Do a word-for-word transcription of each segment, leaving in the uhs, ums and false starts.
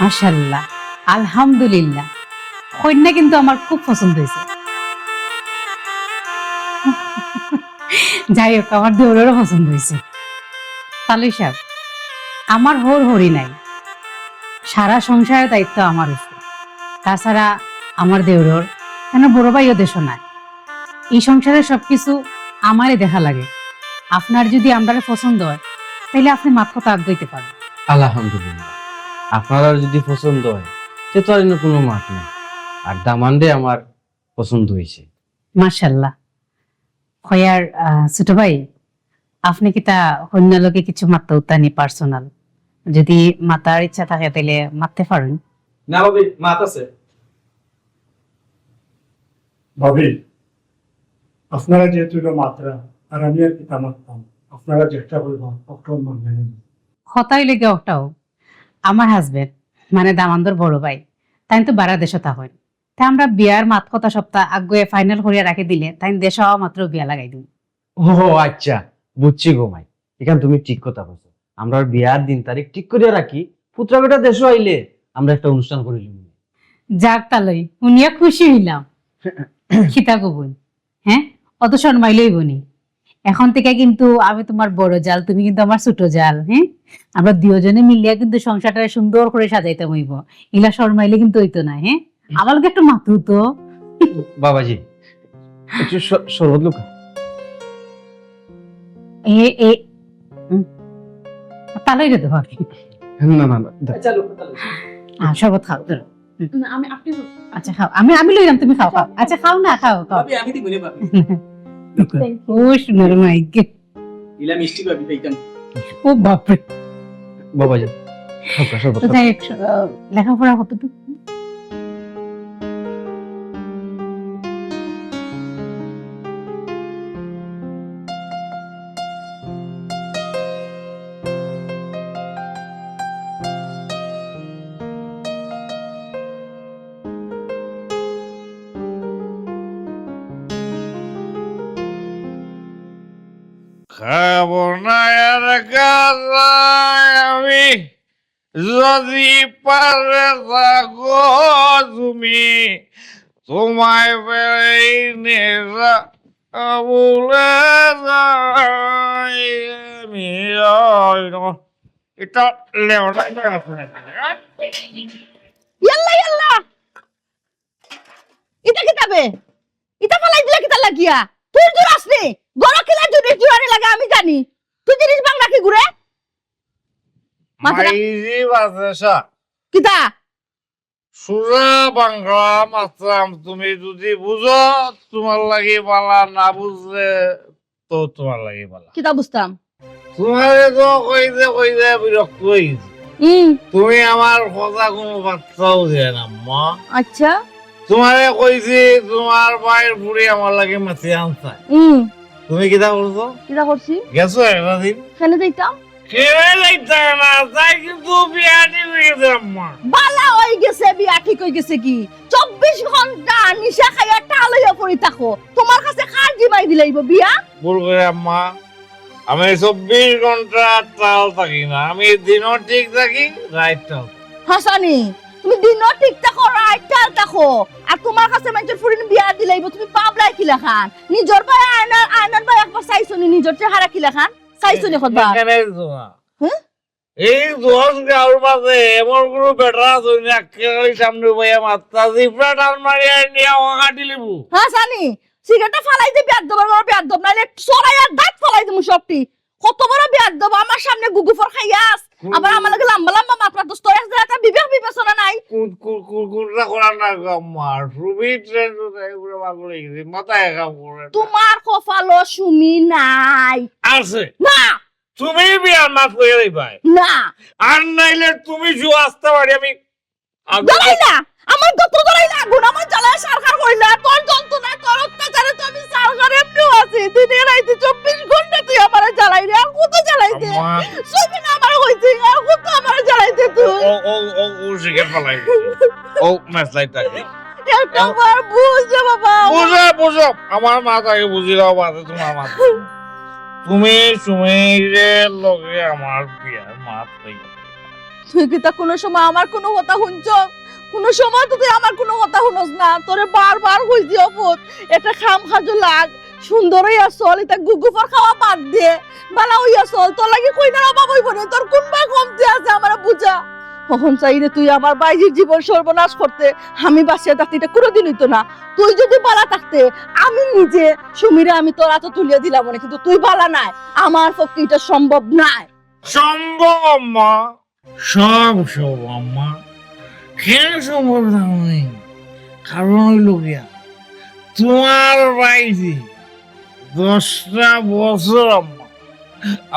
মাশাআল্লাহ, আলহামদুলিল্লাহ, কইন্যা কিন্তু আমার খুব পছন্দ অইছে। যাই হোক, আমার দেওররও পছন্দ অইছে। তালই সাব, আমার হউর হড়ি নাই, সারা সংসারের দায়িত্ব আমার উপরে। তাছাড়া আমার দেওরর কেনে বড় ভাইও দেশো নাই। ই সংসারের সবকিছু আমারে দেখা লাগে। আপনার যুদি আমরারে পছন্দ অয়, তাইলে আপনে মাত-কথা আগাইতে পারইন। আলহামদুলিল্লাহ, আপনারার যুদি পছন্দ অয়, তে তো আর ইনো কুনু মাত নাই। আর দামান্দরে আমার পছন্দ অইছে। মাশাআল্লাহ। কই আর, আহ, ছোট ভাই, আপনে কিতা কইন্যার লগে কিছু মাততা উতা নি personal? যুদি মাতার ইচ্ছা থাকে, তাইলে মাততে পারইন। না ভাবি, মাত আছে। ভাবি, আপনারা যেহেতু ইলা মাতরা, আর আমি আর কিতা মাততাম, আপনারা যেটা কইবা, অটাউ মানিয়া নিমু। কথা অইলো গি অটাউ, আমার husband, মানে দামান্দর বড় ভাই, তাইন তো বারা দেশো থাকইন। তে আমরা বিয়ার মাত-কথা সবতা আগুয়ে final করিয়া রাখি দিলে, তাইন দেশো আওয়া মাত্র বিয়া লাগাই দিমু। ও আচ্ছা, বুঝছি গো মাই, ইখান তুমি ঠিক কথা কইছো। আমরার বিয়ার দিন তারিখ ঠিক করিয়া রাখি, পুত্রা বেটা দেশো আইলে আমরা একটা অনুষ্ঠান করিলিমু। যাক তালই, হুনিয়া খুশি অইলাম। কিতা গো বইন, হে? অত শরমাইলে অইবো নি? এখন থাকি কিন্তু আমি তুমার বড় জাল, তুমি কিন্তু আমার ছোট জাল, হে? আমরা দুইওজনে মিলিয়া কিন্তু সংসারটারে সুন্দর করি সাজাইতাম অইবো। ইলা শরমাইলে কিন্তু অইতো নায়, হে? আমার লগে একটু মাতো তো। বাবাজি, একটু শ-, শরবত লউক্কা। এ, এ, উম, তালই রে তো বাকি। না, না, না, দাও। আচ্ছা, লউক্কা, তালই। আহ, শরবত খাও, ধরো। হুম। না, আমি, আপনি লউক্কা। আচ্ছা, খাও। আমি, আমি লইলাম, তুমি খাও, খাও। আচ্ছা, খাও না, খাও, খাও। ভাবি, আমি দিমু নে, ভাবি। Thank you। ও, সোনার মাইকে। ইলা মিষ্টি ভাবি পাইতাম। ও বাপরে। বাবাজি, খাও, খাও, শরবত তো খাও। যাই হোক, আহ, লেখাপড়া কতটুকু? খাবো না আর গাঁজা আমি, যদি পারে থাকো তুমি, তোমায় পেলেই নেশা ভুলে যাই আমি। ওই দেখো, এটা লেওটা আছে। ইয়াল্লা, ইয়াল্লা। ইটা কিতা বে? ইটা ফালাই দিলা কিতা লাগিয়া? তুই জুড়াস নি? গরো কিলা জুড়ি জুড়ানি লাগে আমি জানি। তুই জিনিস ভাংরা কি ঘুরে? মাথা না- মাইজি বাজেশা। কিতা? সুজা বাংলা মাতরাম, তুমি যদি বুঝো, তুমার লাগি বালা, না বুঝলে তো তুমার লাগি বালা। কিতা বুঝতাম? তুমারে তো কইতে কইতে বিরক্ত অই গেছি। হুম। তুমি আমার কথা কুনু পাত্তাউ দেও না, আম্মা। আচ্ছা। তুমারে কইছি, তুমার ভাইর ফুড়ি আমার লাগি মাতি আনতা। হুম। তুমি কিতা করছো? কিতা করছি? গেছো একটা দিন? কেনে যাইতাম? কেনে যাইতায় না, তাই কিন্তু বিয়া ঠিক অই গেছে, আম্মা। বালা অই গেছে, বিয়া ঠিক অই গেছে কি? চব্বিশ ঘন্টা নিশা খাইয়া টাল অইয়া পড়ি থাকো। তুমার কাছে কার জিমাই দিলাইবো বিয়া? ভুল করে, আম্মা। আমি চব্বিশ ঘন্টা টাল থাকি না, আমি দিনও ঠিক থাকি, রাইত টাল থাকি। হাছানি, তুমি দিনও ঠিক থাকো, রাইত টাল থাকো, আর তুমার কাছে মাইনষর ফুড়িন বিয়া দিলাইবো, তুমি ভাবরায় কিলাখান? নিজর ভাই আয়নার, আয়নার ভাই একবার চাইছো নি, নিজর চেহারা কিলাখান? চাইছো নি কতবার? কেনে চাইছো না? হ্যাঁ? এই দশ গাঁওর মাঝে এমন কুনু বেটা আছে নি, একেবারে সামনে বইয়া মাততা, জিফরা টান মারিয়া নিয়া ওয়া কাটি লিবু। হাছানি, সিগারেটটা ফালাই দে, বেয়াদ্দব, আর বড় বেয়াদ্দব, নাইলে চড়াইয়া দাঁত ফালাই দিমু সবটি। কত বড় বেয়াদ্দব, আমার সামনে গুগুফর খাইয়াস, আবার আমার লগে লম্বা লম্বা মাত মাতস, তোর এক জাগাত বিবেক বিবেচনা নাই। কোন, কোন, কোন, কোনটা করার না গো আম্মা? সুবি ট্রেন তো তাই পুরো পাগল অই গেছে, মাথায় কাম করে না। তুমার কপালো সুমি নাই। আছে। না। তুমি বিয়ার মাত কইয়া দিবায়। না। আর নাইলে তুমি জুয়া আসতে পারি আমি আগুন। জ্বালাইলা, আমার গত জ্বালাইলা আগুন, আমার জ্বালায় সারখার করিলা, তোর যন্ত্রণায়, তোর অত্যাচারে তো আমি সারখার এমনেউ আছি। দিনে রাইতে চব্বিশ ঘন্টা তুই আমারে জ্বালাইরে, আর কত জ্বালাইতে? আম্মা। সবে না আমারে কইছে, আর কত আমারে জ্বালাইতে তুই? ও, ও, ও, ও, সিগারেট ফালাই। ও, ম্যাচ লাইট থাকে। একটা বার বুঝ রে বাবা। বুঝো, বুঝো। আমার মাত আগে বুঝি লাও, বাদে তুমার মাত। তুমি সুমিরে লগে আমার বিয়ার মাত অই গেছে। তুই কিতা কুনু সময় আমার কুনু কথা হুনছস? কুনু সময় তো তুই আমার কুনু কথা হুনস না। তোরে বারবার কইছি, ও পুত, একটা কাম কাজো লাগ, সুন্দর অইয়া চল, ইতা গুগুফর খাওয়া বাদ দে, বালা অইয়া চল। তোর লাগি কইনার অভাব অইবো নি? তোর কুনবায় কমতি আছে, আমারে বুঝা। অখন চাইরে তুই আমার বাইজির জীবন সর্বনাশ করতে, আমি বাঁচিয়া থাকতে ইটা কুনুদিন অইতো না। তুই যদি বালা থাকতে, আমি নিজে সুমিরে আমি তোর আতো তুলিয়া দিলাম অনে, কিন্তু তুই বালা নায়, আমার পক্ষে ইটা সম্ভব নায়। সম্ভব আম্মা, সব সব আম্মা, কেনে সম্ভব নায়? কারণ অইলো গিয়া, তুমার বাইজি দশটা বছর আম্মা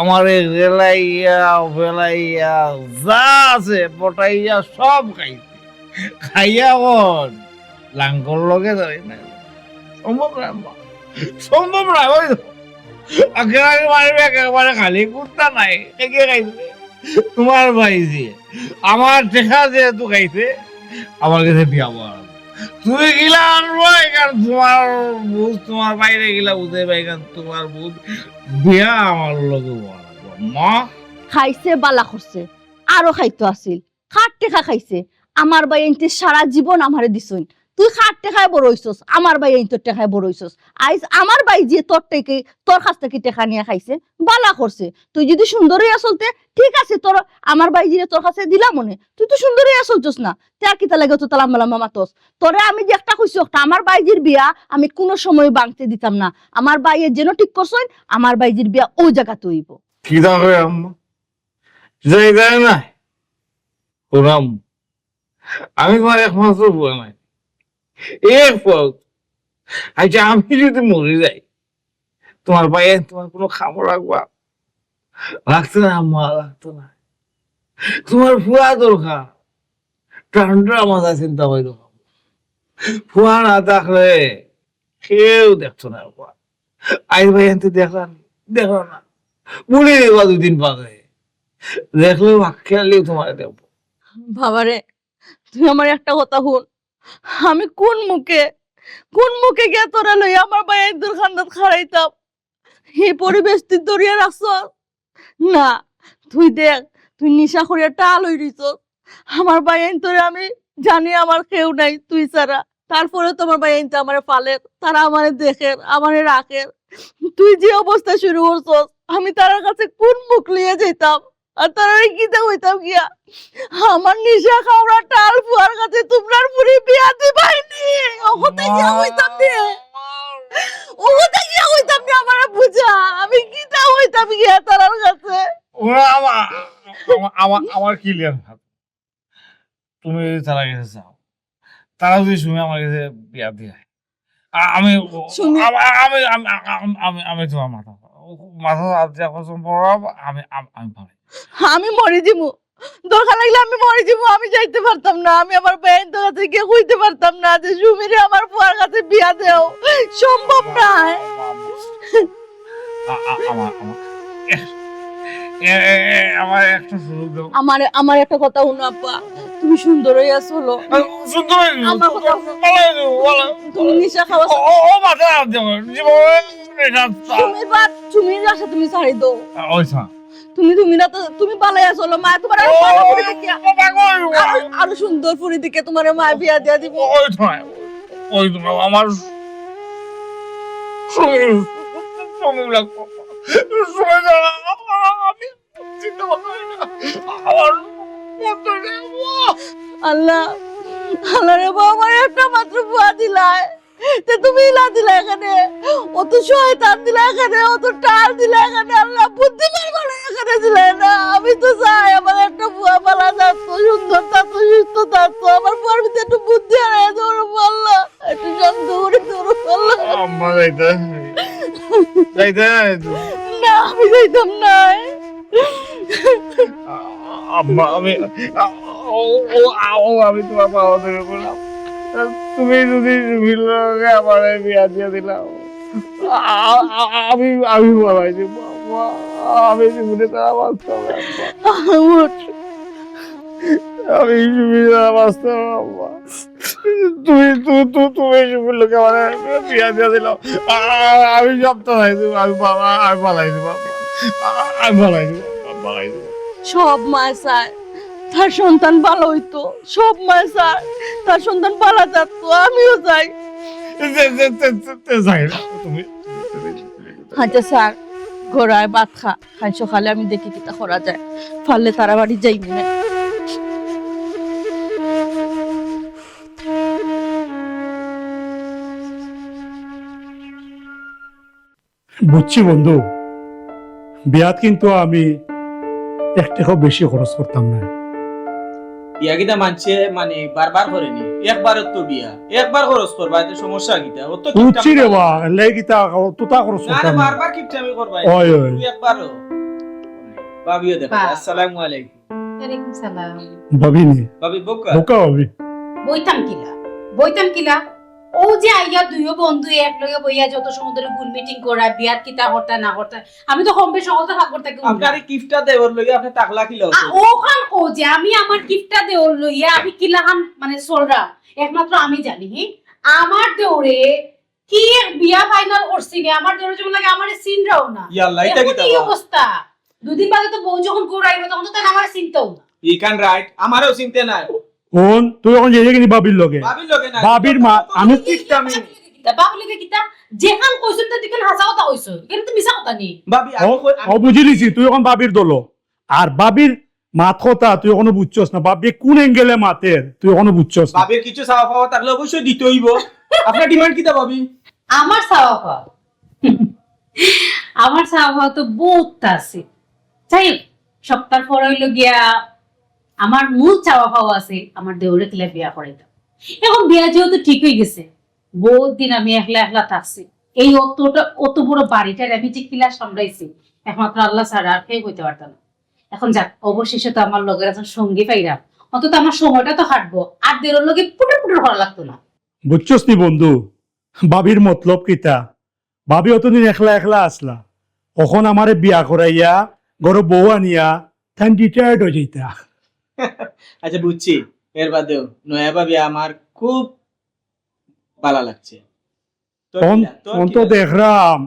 আমারে রেলাইয়া, ফেলাইয়া, যা আছে পটাইয়া সব খাইছে। খাইয়া অখন লাঙ্গল লগে ধরে না। সম্ভব না আম্মা, সম্ভব না। ওই তো একেবারে মারিবে, একেবারে খালি কুত্তা নাই। কে কে খাইছে? তুমার বাইজি। আমার টেকা যেহেতু খাইছে, আমার গেছে বিয়া বওয়া। তুমি গিলা আনবায়, কারণ তুমার বুঝ, তুমার বাইরে গিলা বুঝে ভাই, কারণ তুমার বুঝ বিয়া আমার লগে বওয়া লাগবো। মা খাইছে, বালা করছে, আরো খাইতো আছিল। কার টেকা খাইছে? আমার বাইয়াইন্তে সারা জীবন আমারে দিছইন। তুই কার টেকায় বড় অইছস? আমার বাইয়াইন্তর টেকায় বড় অইছস। আইজ আমার বাইজিয়ে তোর টেকে, তোর কাছ থাকি টেকা নিয়া খাইছে, বালা করছে। তুই যদি সুন্দর অইয়া চলতে, ঠিক আছে, তোর, আমার বাইজিরে তোর কাছে দিলাম অনে, তুই তো সুন্দর অইয়া চলছস না, তে আর কিতা লাগি অতো লম্বা লম্বা মাতস? তোরে আমি যে একটা কইছি, একটা আমার বাইজির বিয়া আমি কুনু সময় ভাঙতে দিতাম না। আমার বাইয়ে যেন ঠিক করছইন, আমার বাইজির বিয়া অউ জাগাত অইবো। কিতা কয় আম্মা? যাই যায় না? হুনো আম্মা, আমি তুমার একমাত্র পুয়া নায়, এক পুয়া। আচ্ছা, আমি যদি মরি যাই, তুমার বাইয়াইন তুমার কুনু কামো রাখবা? রাখতো না আম্মা, রাখতো না। তুমার পুয়া দরকার, ঠান্ডা মাথায় চিন্তা অইলো। পুয়া না থাকলে কেউ দেখতো না আম্মা। আইজ বাইয়াইন্তে দেখলা নি? দেখলা না? ভুলি যাইবা দুইদিন বাদে। দেখলেও আক্কেল আইলেও তুমারে দেখবো। বাবারে, তুই আমার একটা কথা হুন, আমি কুন মুখে, কুন মুখে গিয়া তোরে লইয়া আমার বাইয়াইন্তর কান্দাত খাড়াইতাম? ই পরিবেশ তুই ধরিয়া রাখছস? না, তুই দেখ, তুই নিশা করিয়া টাল অই রইছস। আমার বাইয়াইন্তরে আমি জানি আমার কেউ নাই তুই ছাড়া। তারপরেও তো আমার বাইয়াইন্তে আমারে পালের, তারা আমারে দেখের, আমারে রাখের। তুই যে অবস্থা শুরু করছস, আমি তারার কাছে কুন মুখ লইয়া যাইতাম? আর তারারে কিতা কইতাম গিয়া? আমার নিশা খাওরা টাল পুয়ার কাছে তুমরার ফুরি বিয়া দিবায়নি। অউ কথা গিয়া কইতাম নি। অউ কথা গিয়া কইতাম নি, আমারে বুঝা। আমি কিতা কইতাম গিয়া তারার কাছে? ওরা আমা-, আমা-, আমা-, আমার clear ভাব। তুমি যদি তারার গেছে যাও, তারা যদি সুমি আমার গেছে বিয়া দিয়া, আ-, আমি, সুমি- আ-, আ-, আমি, আমি, আমি, আমি, আমি তুমার মাথা, মাথা হাত দিয়া কসম পড়াব, আমি, আমি, আমি পারি। আমি মরি যিমু, দরকার লাগলে আমি মরি যিমু, আমি যাইতে পারতাম না, আমি আমার বাইয়াইন্তর কাছে গিয়া কইতে পারতাম না যে সুমিরে আমার পুয়ার কাছে বিয়া দেও, সম্ভব নায়। আ-, আ-, আমার, আমার, এ, এ, এ, এ, আমার একটা সুযোগ দাও। আমার, আমার একটা কথা হুনো আব্বা, তুমি সুন্দর অইয়া চলো। আ, সুন্দর অইয়া চলো। আমার কথা হুনো। ভালা অইয়া চলো, ভালা। তুমি নিশা খাওয়া ও, ও, ও, মাথা হাত দেবো। জীবনে নিশা চা। তুমি বাদ, তুমি আশা তুমি ছাড়ি দাও। আ, ওই থাক। তুমি, তুমি না তো, তুমি ভালা অইয়া চলো, মা তুমার আরো ও, ভালা ফুরি দেখিয়া। ও, বাবা গো, আরো, আরো সুন্দর ফুরি দেখিয়া তুমারে মা বিয়া দিয়া দিবো। ওই থাক, ওই থাক, আমার সুমি, সুমি লাগবো। সুমি ছাড়া আমি চিন্তা ভাবনা হয় না। আমার মন ধরে না। আল্লাহ, আল্লাহ রে বাবা, আমার একটা মাত্র পুয়া দিলায়। তে তুমি ইলা দিলায় কেনে, অত শয়তান দিলায় কেনে, অত টাল দিলায় কেনে, আল্লাহ বুদ্ধি বার করে এখানে দিলায় না। আমি তো চাই আমার একটা পুয়া ভালা থাকতো, সুন্দর থাকতো, সুস্থ থাকতো, আমার পুয়ার ভিতরে একটু বুদ্ধি হারাই যাওয়ার আল্লাহ। একটু শান্ত করে ধরো, আল্লাহ। আম্মা যাইতা? যাইতা? না, আমি যাইতাম না। আ-, আম্মা, আমি, আ, ও, ও, আ, ও, আমি তুমার পাও ধরি কইলাম। তুমি যদি সুমির লগে আমারে বিয়া দিয়া দিলাও, আ, আ, আ, আমি, আমি মারা যাইমু, আম্মা। আমি জীবনে তারা বাঁচতাম না, আম্মা। উঠ। আমি জীবনে তারা বাঁচতাম না, আম্মা। তুমি, তু-, তু-, তুমি সুমির লগে আমারে বিয়া দিয়া দিলাও। আ-, আ-, আমি সব তো নাই, আমি বাবা, আমি ফালাই দিমু, আম্মা। আ-, আমি ফালাই দিমু, আমি ফালাই দিমু। সব মায় চায়, তার সন্তান ভালা অইতো, সব মায় চায় তার সন্তান ভালা থাকতো। আমিও চাই। যাই না তুমি। আচ্ছা স্যার, ঘরো আয়, ভাত খা, কাইল সকালে আমি দেখি কিতা করা যায়, পারলে তারার বাড়ি যাইমুনে। বুঝছি বন্ধু, বিয়াত কিন্তু আমি এক টেকাও বেশি খরচ করতাম না। বিয়া কিতা মানষে মানে বারবার করেনি, একবারও তো বিয়া, একবার খরচ করবা, এতে সমস্যা কিতা? অত কিপটামি বুঝছি রে বা, লেগিতা অততা খরচ না, করতাম না। বারবার কিপটামি করবা, ওই, ওই। তুমি একবারও। ভাবিও দেখো। বা। আসসালামু আলাইকুম। ওয়ালাইকুম সালাম। ভাবি নি? ভাবি, বউক্কা? বউক্কা ভাবি। বইতাম কিলা? বইতাম কিলা? অউ যে আইয়া দুইও বন্ধু একলগে বইয়া যত সময় ধরি গুল মিটিং করা, বিয়াত কিতা করতা না করতা, আমি তো কম বেশ হকলতা ভাগ করতা কি আপনার এই কিপটা দেওর লগে আপনি তাকলা কিলা আ, হতো? অখান কও যে আমি আমার কিপটা দেওর লইয়া আমি কিলাখান মানে চলরাম, একমাত্র আমি জানি। হি, আমার দেওরে কি এক বিয়া ফাইনাল করছি নে, আমার দেওরে যেমন লাগে আমারে চিনরাও না। ইয়াল্লা, ইটা এখন কিতা এই বা? অবস্থা। দুদিন বাদে তো বউ যখন ঘরো আইবো, তখন তো তাইন আমারে চিনতাউ না। ইখান রাইট, আমারেও চিনতে নাই। অখন তুই অখন যাইরে কিনি ভাবির লগে? ভাবির লগে না। ভাবির মা, আমি কিপটা আমি। কিতা, ভাবির লগে কিতা? যেখান কইছইন তো দুইখান হাছা কথা কইছইন। ইখানো তো মিছা কথা নি। ভাবি, আমি ও, কই-, আমি ও বুঝিলিছি, তুই অখন ভাবির দলো। আর ভাবির মাত কথা তুই অখনো বুঝছস না। ভাবি কোন অ্যাঙ্গেলে মাতের তুই অখনো বুঝছস না। ভাবির কিছু চাওয়া পাওয়া থাকলে অবশ্যই দিতে অইবো। আপনার ডিমান্ড কিতা ভাবি? আমার চাওয়া পাওয়া? আমার চাওয়া পাওয়া তো বউত আছে। যাই হোক, সবতার পর অইলো গিয়া আমার মূল চাওয়া পাওয়া আছে, আমার দেওরে কিলা বিয়া করাইতাম। এখন বিয়া যেহেতু ঠিক অইগেছে, বউত দিন আমি একলা একলা থাকছি, এই অতটা, অত বড় বাড়িটারে আমি যে কিলা সামলাইছি, একমাত্র আল্লাহ ছাড়া আর কেউ কইতে পারতো না। এখন যাক, অবশেষে তো আমার লগর একজন সঙ্গী পাইলাম, অন্তত আমার সময়টা তো কাটবো, আর দেওরর লগে পুটুর পুটুর করা লাগতো না। বুঝছস নি বন্ধু, ভাবির মতলব কিতা? ভাবি অতদিন একলা একলা আছলা, অখন আমারে বিয়া করাইয়া ঘরো বউ আনিয়া তাইন রিটায়ার্ড অইযাইতা। আচ্ছা, বুঝছি। এর বাদেও নয়া ভাবি আমার খুব ভালা লাগছে। তোর অন-, কিতা? তোর অন্ত কিতা? দেখরাম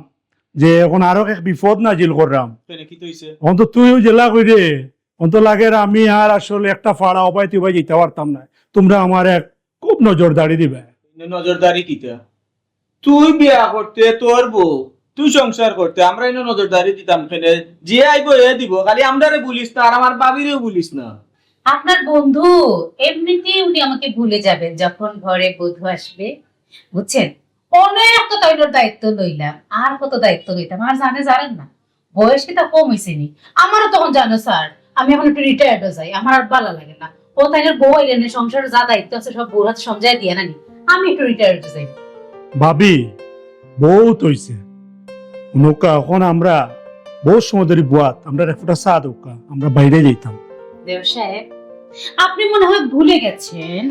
যে অখন আরো এক বিপদ নাজিল কররাম। কেনে, কিতা অইছে? অন্ত তুইও জেলা কইরে, অন্ত লাগের আমি আর আসলে একটা ফাড়া অবায় তুবায় যাইতা পারতাম না। তুমরা আমারে খুব নজরদারি দিবায়। নজরদারি কিতা? তুই বিয়া করতে, তোর বউ, তুই সংসার করতে, আমরা ইনো নজরদারি দিতাম কেনে? যে আইবো এ দিবো, খালি আমরারে ভুলিস না, আর আমার ভাবিরেও ভুলিস না। আপনার বন্ধু, এমনিতেই উনি আমাকে ভুলে যাবেন যখন ঘরে বধূ আসবে, বুঝছেন? অনেক তো তাইনর দায়িত্ব লইলাম, আর কত দায়িত্ব লইতাম, আর জানে জানেন না, বয়স কিতা কম অইছে নি? আমারও তখন জানো স্যার, আমি এখন একটু রিটায়ার্ডও যাই, আমার আর ভালা লাগে না। ও তাইনর বউ আইলে নে, সংসারে যা দায়িত্ব আছে সব বউর হাতে সমজাই দিয়া নানি, আমি একটু রিটায়ার্ডও যাই। ভাবি, বউত অইছে। হুনউক্কা, অখন আমরা বউত সময় ধরি বওয়াত, আমরারে এক ফুটা চা দেউক্কা, আমরা বাইরে যাইতাম। দেওর সাহেব, আপনি মনে হয় ভুলে গেছেন,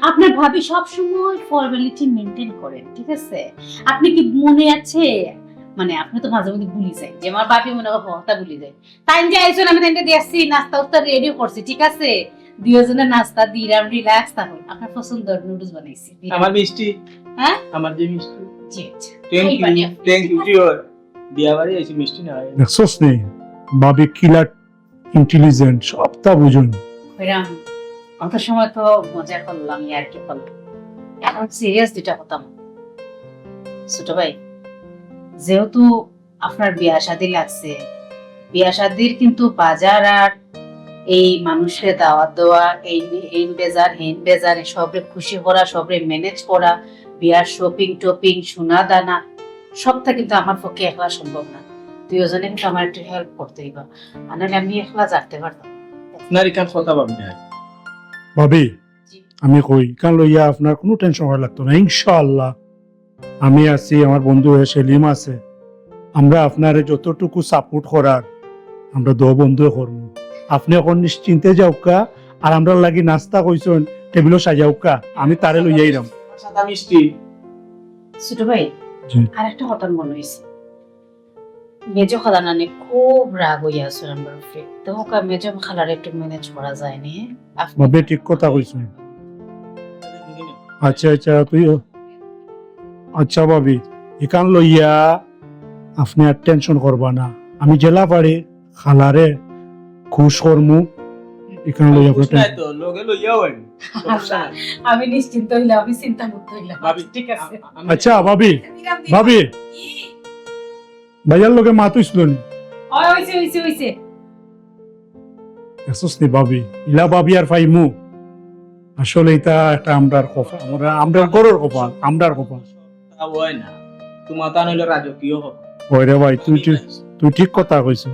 আপনার ভাবি সবসময় ফর্মালিটি মেইনটেইন করেন, ঠিক আছে? আপনি কি মনে আছে, মানে, আপনি তো মাঝে মধ্যে ভুলি যায়, যে আমার ভাবি মনে হয় কথা ভুলি যায়। তাইন যে আইছইন, আমি তাইনরে দেখছি, নাস্তা উস্তা রেডি করছি, ঠিক আছে? দুইজনে নাস্তা দিলাম, রিল্যাক্স থাকুন। আপনার পছন্দ নুডলস বানাইছি, দিলাম। আমার মিষ্টি। হ্যাঁ? আমার যে মিষ্টি। জি, আচ্ছা। Thank you, খাইবা নি আপনি? Thank you, জি, ওর বিয়া বাড়ি আইছি, মিষ্টি না হয়। দেখছস নি? ভাবি কিলা ইন্টেলিজেন্ট, সবতা বুঝইন। কইরাম, অত সময় তো মজা করলাম, ইয়ার্কি করলাম, এখন সিরিয়াস দুইটা কথা। ছোট ভাই, যেহেতু আপনার বিয়া শাদী লাগছে, বিয়া শাদীর কিন্তু বাজার আর এই মানুষরে দাওয়াত দেওয়া, এই, এই বেজার, হেইন বেজার, এই সবরে খুশি করা, সবরে ম্যানেজ করা, বিয়ার শপিং টপিং, সোনা দানা, সবটা কিন্তু আমার পক্ষে একলা সম্ভব না। দুইজনে কিন্তু আমার একটু হেল্প করতে অইবা, আর নাইলে আমি একলা যাইতে পারতাম না। আপনার ইখান কথা ভাবি না। ভাবি, জি। আমি কই, ইখান লইয়া আপনার কুনু টেনশন করা লাগতো না, ইনশাআল্লাহ। আমি আছি, আমার বন্ধু হে সেলিম আছে, আমরা আপনারে যতটুকু সাপোর্ট করার, আমরা দুইও বন্ধুয়ে করমু। আপনি এখন নিশ্চিন্তে যাউক্কা, আর আমরার লাগি নাস্তা কইছইন, টেবিলও সাজাউক্কা, আমি তারে লইয়া আইরাম। সাদা মিষ্টি। ছোট ভাই, জি। আর একটা কথা মনে হইছে, মেজো খালা নানি খুব রাগ হইয়া আছে আমরার উপরে। তো ওকে মেজো খালারে একটু ম্যানেজ করা যায়নি, হ্যাঁ? আপনি ভাবি ঠিক কথা কইছইন। আচ্ছা, আচ্ছা, তুই, আচ্ছা ভাবি, ইখান লইয়া আপনি আর টেনশন করবা না, আমি যেলা পারি খালারে খুশ করমু। এখানে লইয়া কোনো বুঝ নাই tension। তো, লগে লইয়াও আইন। সমস্যা নাই। আমি নিশ্চিন্ত হইলাম, আমি চিন্তামুক্ত হইলাম। ভাবি, ঠিক আছে। আ-, আ-, আমি আচ্ছা, ভাবি, দিলাম, দিলাম। ভাবি, ভাইয়ার লগে মাত হইছিল নি? ওই, হইছে, হইছে, হইছে। দেখছস নি ভাবি, ইলা ভাবি আর পাইমু। আসলে এটা একটা আমরার কপাল, আমরা, আমরার ঘরর কপাল, আমরার কপাল। তা হয় না, তোমার তা নইলে রাজকীয় হবে। ওই রে ভাই, তুই ঠিক, তুই ঠিক কথা কইছিস।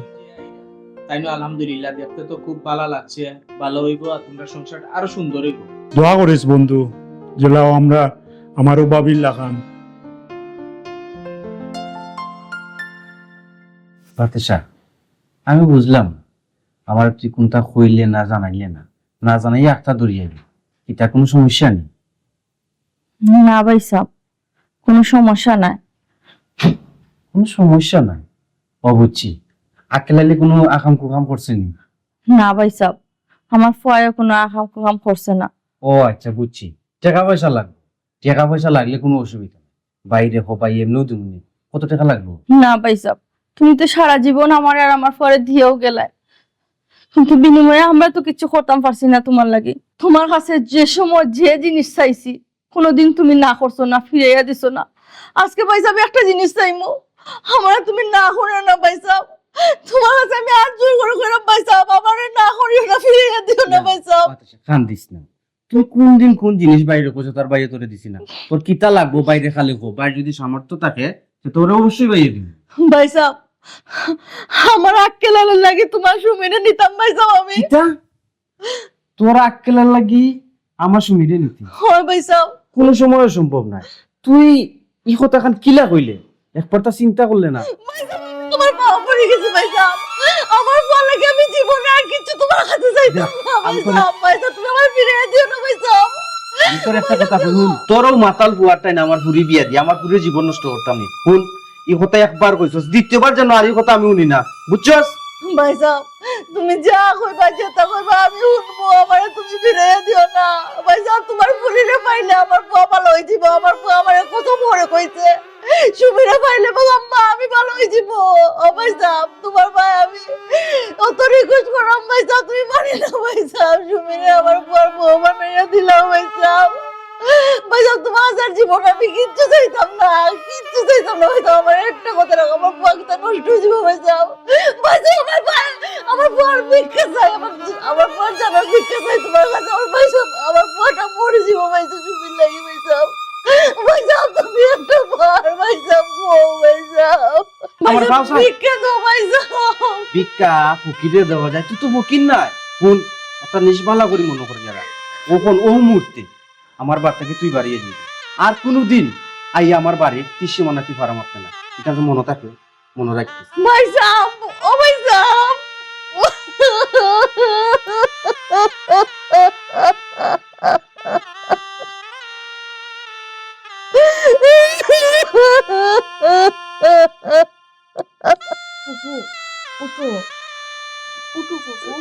তাই না, আলহামদুলিল্লাহ, দেখতে তো খুব ভালো লাগছে, ভালো হইব, আর তোমরা সংসারটা আরো সুন্দর হইব। দোয়া করিস বন্ধু, যেলাও আমরা, আমারও ভাবির লাখান। বাতিশা, আমি বুঝলাম, আমার তুই কোনটা কইলে না জানাইলে না, না জানাই একটা দরিয়া, এটা কোনো সমস্যা নেই। না ভাই সাহেব, কোনো সমস্যা নাই। কোনো সমস্যা নাই? ও বুঝছি। আক্কেল আলী কোনো আকাম কুকাম করছে নি? না ভাই সাহেব, আমার ফুয়ায় কোনো আকাম কুকাম করছে না। ও আচ্ছা, বুঝছি। টেকা পয়সা লাগবে, টেকা পয়সা লাগলে কোনো অসুবিধা নাই। বাইরে হো ভাই, এমনিও দিমুনি। কত টেকা লাগবো? না ভাই সাহেব, তুমি তো সারা জীবন আমার আর আমার ফুয়ারে দিয়েও গেলায়, কিন্তু বিনিময়ে আমরা তো কিছু করতাম পারছি না তোমার লাগি। তোমার কাছে যে সময় যে জিনিস চাইছি, কোনোদিন তুমি না করছো না, ফিরাইয়া দিছো না। আজকে ভাই সাহেব একটা জিনিস চাইমু, আমারে তুমি না করিও না ভাই সাহেব। তোমার কাছে আমি আর জোর করে কইলাম ভাই সাহেব, আমারে না করিও না, ফিরাইয়া দিও না না, ভাই সাহেব। বাতাসে কান্দিস না। তুই কোন দিন কোন জিনিস বাইরে কইছো, তার বাইরে তোরে দিছি না। তোর কিতা লাগবো বাইরে খালি কো, বাইরে যদি সামর্থ্য থাকে, সে তোরে অবশ্যই বাইরে দিবি। ভাই সাহেব, আমার আক্কেল আলীর লাগি তোমার সুমিরে নিতাম ভাই সাহেব আমি। কিতা? তোর আক্কেলের লাগি আমার সুমিরে নিতি? হয় ভাই সাহেব। কোনো সময় সম্ভব নয়। তুই ই কথাখান কিলা কইলে? একবার তা চিন্তা করলে না? ভাই সাহেব, আমি তোমার পাও পড়ি গেছি ভাই সাহেব। আমার ফুয়ার লাগি আমি জীবনে আর কিচ্ছু তোমার কাছে চাইতাম না ভাই সাহেব। ভাই সাহেব, তুমি আমারে ফিরাইয়া দিও না ভাই সাহেব। আমি তোর একটা কথা কই, হুন, তোরও মাতাল ফুয়ার টাইন আমার ফুরি বিয়া দি, আমার ফুরির জীবন নষ্ট করতাম নি। হুন, ই কথা একবার কইছস, দ্বিতীয়বার যেন আর ই কথা আমি হুনি না, বুঝছস? ভাই সাহেব, তুমি যা কইবা, যেতা কইবা, আমি হুনবো, আমারে তুমি ফিরাইয়া দিও না। ভাই সাহেব, তোমার ফুরিরে পাইলে আমার ফুয়া ভালো অইযিবো, আমার ফুয়া আমারে কসম করে কইছে, সুমিরে পাইলে বাবা আম্মা আমি ভালো অইযিবো। ও ভাই সাহেব, তোমার ভাই আমি অত request করাম ভাই সাহেব, তুমি মানি না ভাই সাহেব, সুমিরে আমার ফুয়ার বউ বানাইয়া দিলাও ভাই সাহেব। ভাই সাহেব, তোমার কাছে আর জীবনে আমি কিচ্ছু চাইতাম না, কিচ্ছু চাইতাম না ভাই সাহেব, আমার একটা কথা রাখো, আমার ফুয়া কিতা নষ্ট অইযিবো ভাই সাহেব। ভাই সাহেব, আমার ভাই, আমার ফুয়ার ভিক্ষা চাই, আমার, আমার ফুয়ার জানার ভিক্ষা চাই তোমার কাছে, আমার ভাই সাহেব, আমার ফুয়াটা মরি যিবো ভাই সাহেব, সুমির লাগি ভাই সাহেব। ভাই সাহেব, তুমি একটা বার ভাই সাহেব, ও ভাই সাহেব। ভাই আমার সাহেব, বাপ সাহেব। ভিক্ষা দাও ভাই সাহেব। ভিক্ষা ফকিরে দেওয়া যায়, তুই তো ফকির নায়। হুন, একটা জিনিস ভালা করি মনো করি যারা। অখন অউ মুহূর্তে আমার বাড়ি থাকি তুই বারইয়া যিবি। আর কুনুদিন আইয়া আমার বাড়ির তীর সীমানা তুই পাড়া মারতে না। ইটা তো মনো থাকে, মনো রাখিস। ভাই সাহেব, ও ভাই সাহেব। ফুফু, উঠো। উঠো, ফুফু।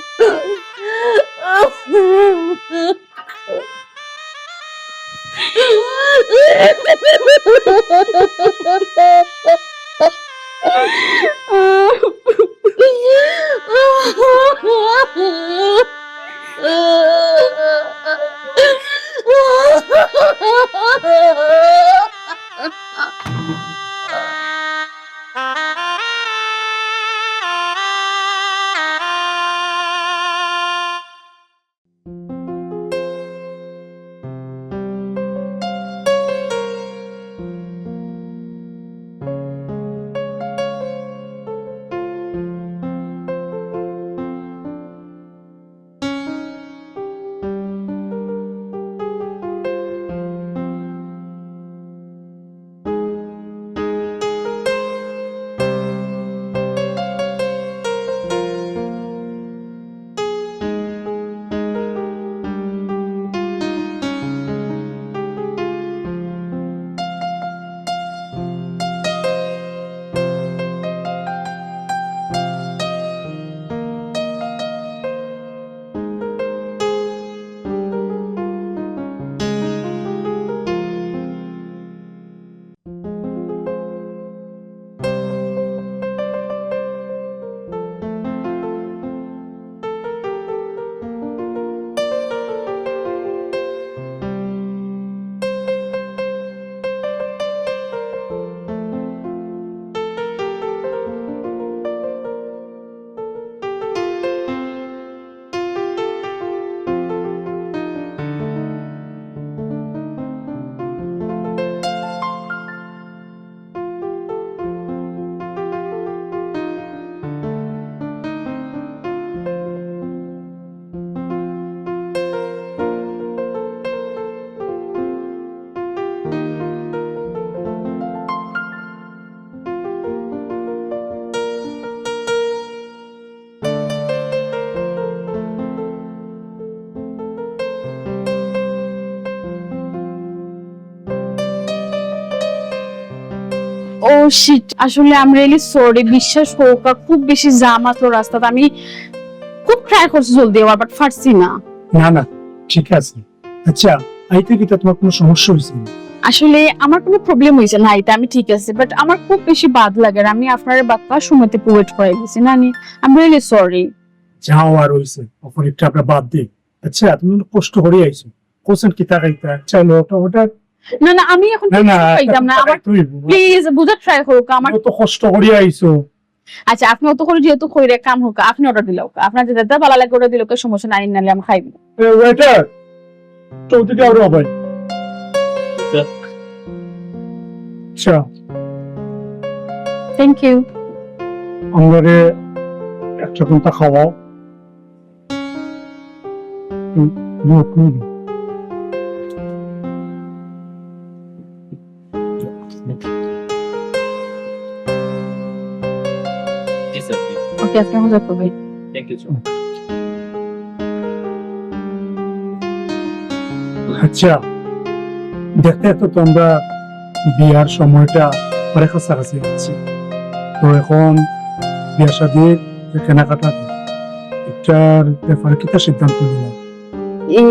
ও শিট, আসলে I'm really sorry। বিশ্বাস করউক্কা, খুব বেশি জ্যাম আছিল রাস্তাত। আমি খুব ট্রাই করছি জলদি আওয়ার, বাট পারছি না। না, না, ঠিক আছে। আচ্ছা, আইতে কিতা তুমার কুনু সমস্যা অইছে নি? আসলে আমার কুনু প্রবলেম অইছে না, আইতে আমি ঠিক আছি, বাট আমার খুব বেশি বাদ লাগে আর আমি আপনারে বাক্কা সময়তে প্রোভাইড করাই দিছি না নি। I'm really sorry। যাও, আর অইছে, অখন ইটা আমরা বাদ দেই। আচ্ছা, তুমি অনেক কষ্ট করি আইছো, কইছইন কিতা খাইতা, চা লো, ওটা, ওটা। না, না, আমি অখন না, না, কিচ্ছু খাইতাম না। আমার খাইতে অইবো। প্লিজ, বুঝার ট্রাই করউক্কা। আমার অত কষ্ট করি আইছো। আচ্ছা, আপনে অত করি যেহেতু কইরা কাম অউক্কা, আপনে অর্ডার দিলাউক্কা। আপনার যেটা ভালা লাগে অর্ডার দিলাউক্কা, সমস্যা নাই, নাইলে আমি খাইমু। এ, ওয়েটার, চৌধুরী আরো ভাই। আচ্ছা। আচ্ছা। Thank you. আমরারে একটা কোনটা খাওয়াও। হুম, হুম, হুম। জি স্যার, জি। ওকে, আপনি এখন যাইতে হবে। Thank you sir. আচ্ছা, দেখতে দেখতে তো আমরা বিয়ার সময়টা অনেক কাছাকাছি যাচ্ছি। তো এখন বিয়া শাদির যে কেনাকাটা, এটার ব্যাপারে কিতা সিদ্ধান্ত নিলাম? এ,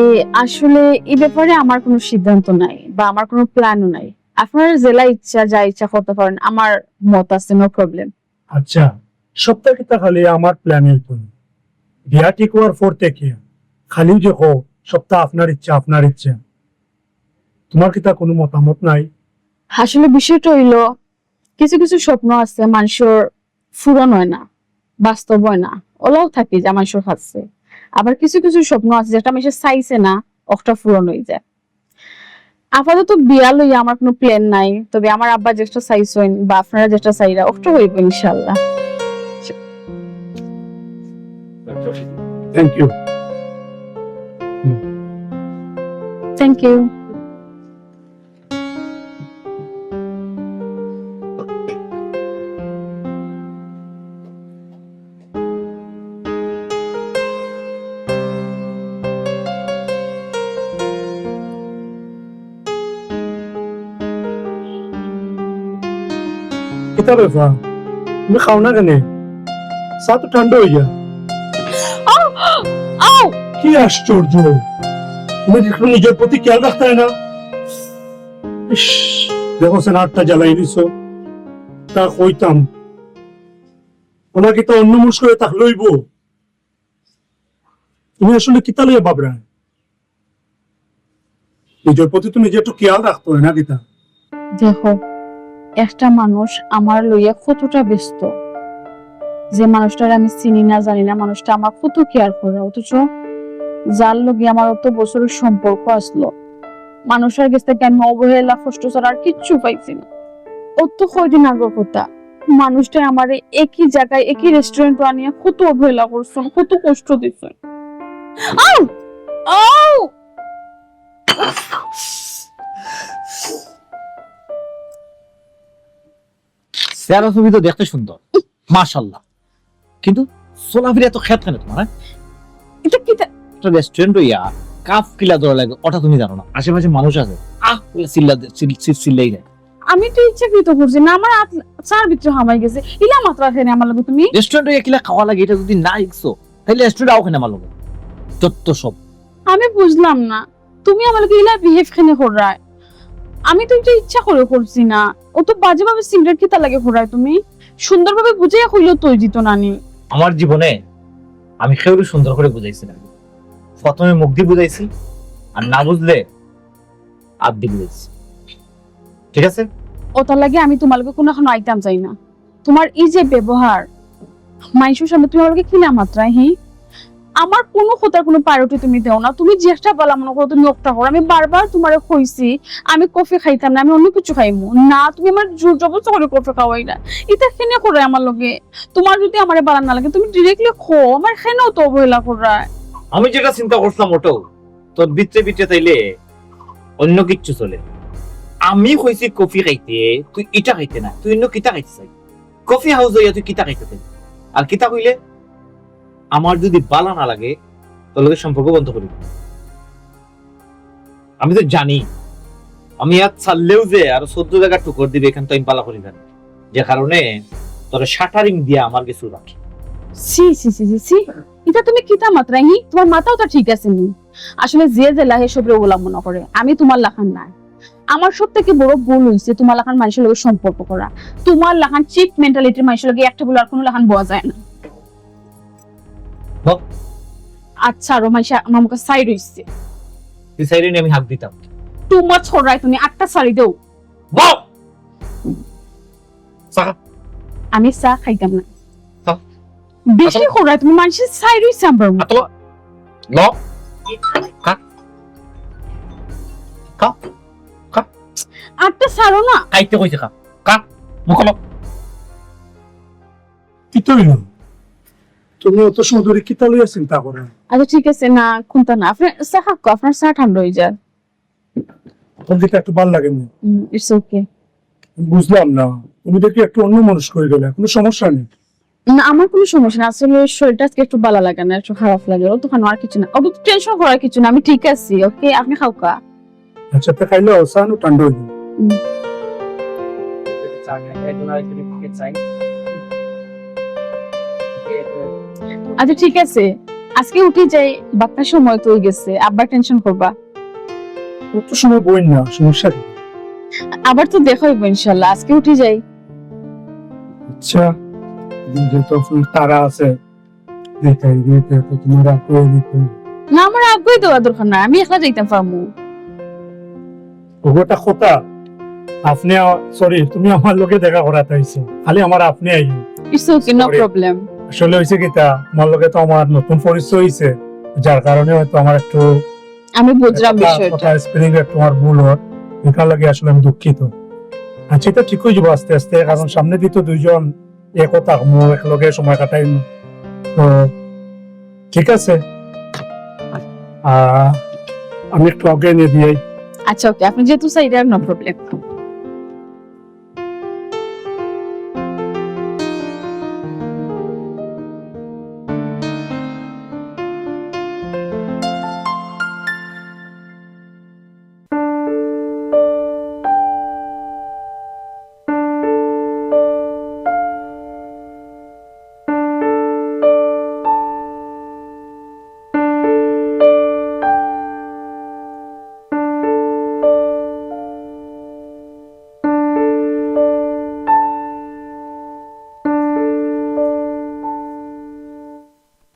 আসলে এই ব্যাপারে আমার কোনো সিদ্ধান্ত নাই বা আমার কোনো প্ল্যানও নাই। আপনার যেলা ইচ্ছা, যা ইচ্ছা করতে পারেন, আমার মত আছে, নো প্রবলেম। আচ্ছা, সবটা কিতা খালি আমার প্ল্যান অইতো নি? বিয়া ঠিক হওয়ার পর থেকে খালি দেখো সবটা আপনার ইচ্ছা, আপনার ইচ্ছা। তোমার কিতা কোনো মতামত নাই? আসলে বিষয়টা অইলো, কিছু কিছু স্বপ্ন আছে মানুষর পূরণ হয় না, বাস্তব হয় না, ওলাও থাকি যায় মানুষর কাছে। আবার কিছু কিছু স্বপ্ন আছে যেটা মানুষে চাইছে না, ওটা পূরণ হয়ে যায়। আপাতত বিয়া লইয়া আমার কোনো প্ল্যান নাই, তবে আমার আব্বা যেটা চাইছেন বা আপনারা যেটা চাইরা, ওটা হইব ইনশাল্লাহ। Thank you. Thank you. কিতা ব্যাপার? তুমি খাও না কেনে? চা তো ঠান্ডা হইয়া। আউ! আউ! কি আশ্চর্য! তুমি কি একটু নিজের প্রতি খেয়াল রাখতে হয় না? ইস, দেখো সে নাকটা জ্বালাই নিছো। তা কইতাম, ওলা কিতা অন্যমনস্ক হয়ে থাকলে অইবো? তুমি আসলে কিতা লইয়া ভাবরায়? নিজের প্রতি তো নিজে একটু খেয়াল রাখতে হয় না কিতা? দেখো, একটা মানুষ আমার লইয়া কতটা ব্যস্ত, যে মানুষটারে আমি চিনি না, জানি না, মানুষটা আমার কত কেয়ার করে, অথচ যার লগে আমার অত বছরের সম্পর্ক আসলো, মানুষটার গেছ থাকি আমি অবহেলা, কষ্ট ছাড়া আর কিচ্ছু পাইছি না। অত কয়দিন আগর কথা, মানুষটায় আমারে একই জাগায়, একই রেস্টুরেন্টো আনিয়া কত অবহেলা করছইন, কত কষ্ট দিছইন। আউ! আউ! চেহারা ছবি তো দেখতে সুন্দর, মাশাআল্লাহ, কিন্তু চলাফিরা তো খেত কেন তোমার, হ্যাঁ? এটা কিতা? একটা রেস্টুরেন্ট হইয়া কাপ কিলা ধরা লাগে, ওটা তুমি জানো না? আশেপাশে মানুষ আছে, আহ, বলে চিল্লা দে-, চিল-, চিল-, চিল্লাই দেয়। আমি তো ইচ্ছাকৃত করছি না, আমার আত-, চার ভিতরে হামাই গেছে। ইলা মাতরায় কেনে আমার লগে তুমি? রেস্টুরেন্ট হইয়া কিলা খাওয়া লাগে, এটা যদি না শিখছো, তাহলে রেস্টুরেন্ট আও কেনে আমার লগে? যত সব। আমি বুঝলাম না, তুমি আমার লগে ইলা বিহেভ কেনে কররায়? আমি তো এটা ইচ্ছা করে করছি না। অত বাজেভাবে সিনক্রিয়েট কিতা লাগি কররায় তুমি? সুন্দরভাবে বুঝাইয়া কইলেও তো অইযিত না নি? আমার জীবনে আমি কেউরে সুন্দর করে বুঝাইছি না। প্রথমে মুখ দি বুঝাইছি, আর না বুঝলে আত দি বুঝাইছি। ঠিক আছে? ওটার লাগি আমি তোমার লগে কুনু অখনো আইতাম চাই না। তোমার এই যে ব্যবহার, মাইনষর সামনে তুমি আমার লগে কিলা মাতরায়, হি? আমার কুনু কথার কুনু প্রায়োরিটি তুমি দেও না। তুমি যেটা ভালা মনো করো, তুমি ওটা করো। আমি বারবার তোমারে কইছি, আমি কফি খাইতাম না, আমি অন্য কিছু খাইমু। না, তুমি আমারে জোর জবরদস্তি করে কফি খাওয়াইরায়। ইটা কেনে কররায় আমার লগে? তোমার যদি আমারে ভালা না লাগে, তুমি ডিরেক্টলি কও, আমারে কেনে অত অবহেলা কররায়? আমি যেটা চিন্তা করছিলাম ওটাউ। তোর ভিতরে ভিতরে তাইলে অন্য কিচ্ছু চলে। আমি কইছি কফি খাইতে, তুই ইটা খাইতে না, তুই অন্য কিতা খাইতে চাস? কফি হাউস অইয়া তুই কিতা খাইতে চাস? আর কিতা কইলে, আমার যদি ভালা না লাগে, তোর লগে সম্পর্ক বন্ধ করি দিমু। আমি তো জানি, আমি ইয়াত ছাড়লেও যে আরো চৌদ্দ জাগা টুকর দিবে, ইখান তো আমি ভালা করি জানি। যে কারণে তোরে শাটারিং দিয়া আমার কিছু রাখি। ছি, ছি, ছি, ছি, ছি। ইটা তুমি কিতা মাতরায় নি? তুমার মাথাও তো ঠিক আছে নি। আসলে যে যেলা হে সবরে ওলা মনে করে। আমি তুমার লাখান নায়। আমার সব থাকি বড় ভুল অইছে তুমার লাখান মানষর লগে সম্পর্ক করা। তুমার লাখান চিপ মেন্টালিটির মানষর লগে এক টেবুলো আর কুনু লাখান বওয়া যায় না। বও। আচ্ছা, আরো মানষে আমার মুখে চাই রইছে। তুই চাইরে নি আমি হাক দিতাম। তুমার ছড়ায় তুমি আটটা শাড়ি দেও। বও। চা খা। আমি চা খাইতাম না। চা। বেশি আসলে খোরায় তুমি, মানষে চাই রইছে আমরার মুখে। আতো ল। খা। খা। খা। আটটা ছাড়ো না। খাইতে কইছি খা। খা। মুখ ল। কিতা অইলো? তুমি অত সময় ধরি কিতা লইয়া চিন্তা করো? আচ্ছা, ঠিক আছে, না, কুন্তা না। আপনে চা খাউক্কা, আপনার চা ঠান্ডা অই যার। এখন কিতা একটু ভালা লাগে না? হুম, it's okay। বুঝলাম না, তুমি দেখি একটু অন্যমনস্ক অই গেলে। কুনু সমস্যা নি? না, আমার কুনু সমস্যা না। আসলে শরীরটা আজকে একটু ভালা লাগে না, একটু খারাপ লাগে। অতখান আর কিচ্ছু না, অত টেনশন করার কিচ্ছু না, আমি ঠিক আছি। ওকে, আপনে খাউক্কা। আচ্ছা, তে খাইলে চা নু ঠান্ডা অই যাইবো। হুম। আচ্ছা, ঠিক আছে, আজকে উঠি যাই, বাপটার সময় তো অই গেছে, আব্বা টেনশন করবা। অত সময় বইন না, সমস্যা কি? আবার তো দেখা অইবো ইনশাল্লাহ, আজকে উঠি যাই। আচ্ছা, যেহেতু আপনার তাড়া আছে, দেখাই দিতে তো তোমার আগে দিতে। না, আমার আগে দেওয়া দরকার না, আমি একলা যাইতাম পারমু। ওগোটা কথা, আপনে আ-, sorry, তুমি আমার লগে দেখা করাত আইছো, খালি আমার আপনে আইও। It's okay, no problem। আসলে অইছে কিতা, তোমার লগে তো আমার নতুন পরিচয় অইছে, যার কারণে হয়তো আমার একটু আমি বুঝলাম কথা, বিষয়টা। কথা spelling এ তোমার ভুল হয়, এটার লাগি আসলে আমি দুঃখিত। আচ্ছা, ইটা ঠিক অই যাইবো আস্তে আস্তে, কারণ সামনেদি তো দুইজন একও থাকমু, একলগে সময় কাটাইমু। তো ঠিক আছে, আহ, আমি একটু আগে এনে দিয়াই। আচ্ছা, ওকে, আপনে যেহেতু চাইরা, no problem।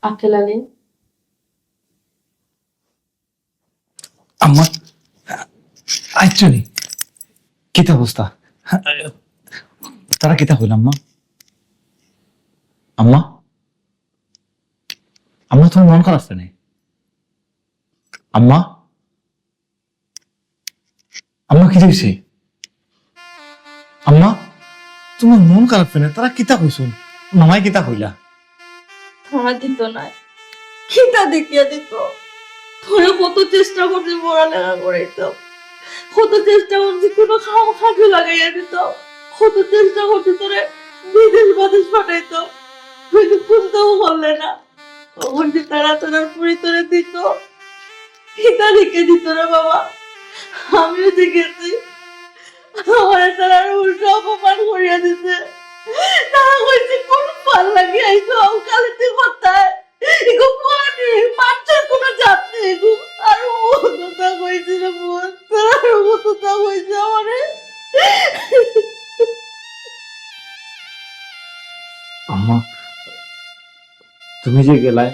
আঙ্কেল আলী। আম্মা, আইচ্ছনি? কিতা অবস্থা? তারা কিতা কইলা আম্মা? আম্মা? আম্মা, তোমার মন খারাপ কেনে? আম্মা? আম্মা, কিতা অইছে? আম্মা, তোমার মন খারাপ কেনে? তারা কিতা কইছইন? মামায় কিতা কইলা? তারা দিতো নায়। কিতা দেখিয়া দিতো? তোরে কত চেষ্টা করছি পড়ালেখা করাইতাম, কত চেষ্টা করছি কুনু কাম কাজে লাগাইয়া দিতাম, কত চেষ্টা করছি তোরে বিদেশ বাদেশ পাঠাইতাম, তুই তো কুন্তাও করলে না। অখন যে তারা তারার পুরি তোরে দিতো, কিতা দেখিয়া দিতো রে বাবা? আমিও দেখছি, আমারে তারা উল্টা অপমান করিয়া দিছে। তারা কইছে, "কুন ফাল লাগি আইছো, খালি তুই কোথায়? এগু কোন, মানষর কুনু জাত নেই এগু।" আর ও কথা কইছে রে বোন, তারা ও কথা কইছে আমারে। আম্মা, তুমি যে গেলায়,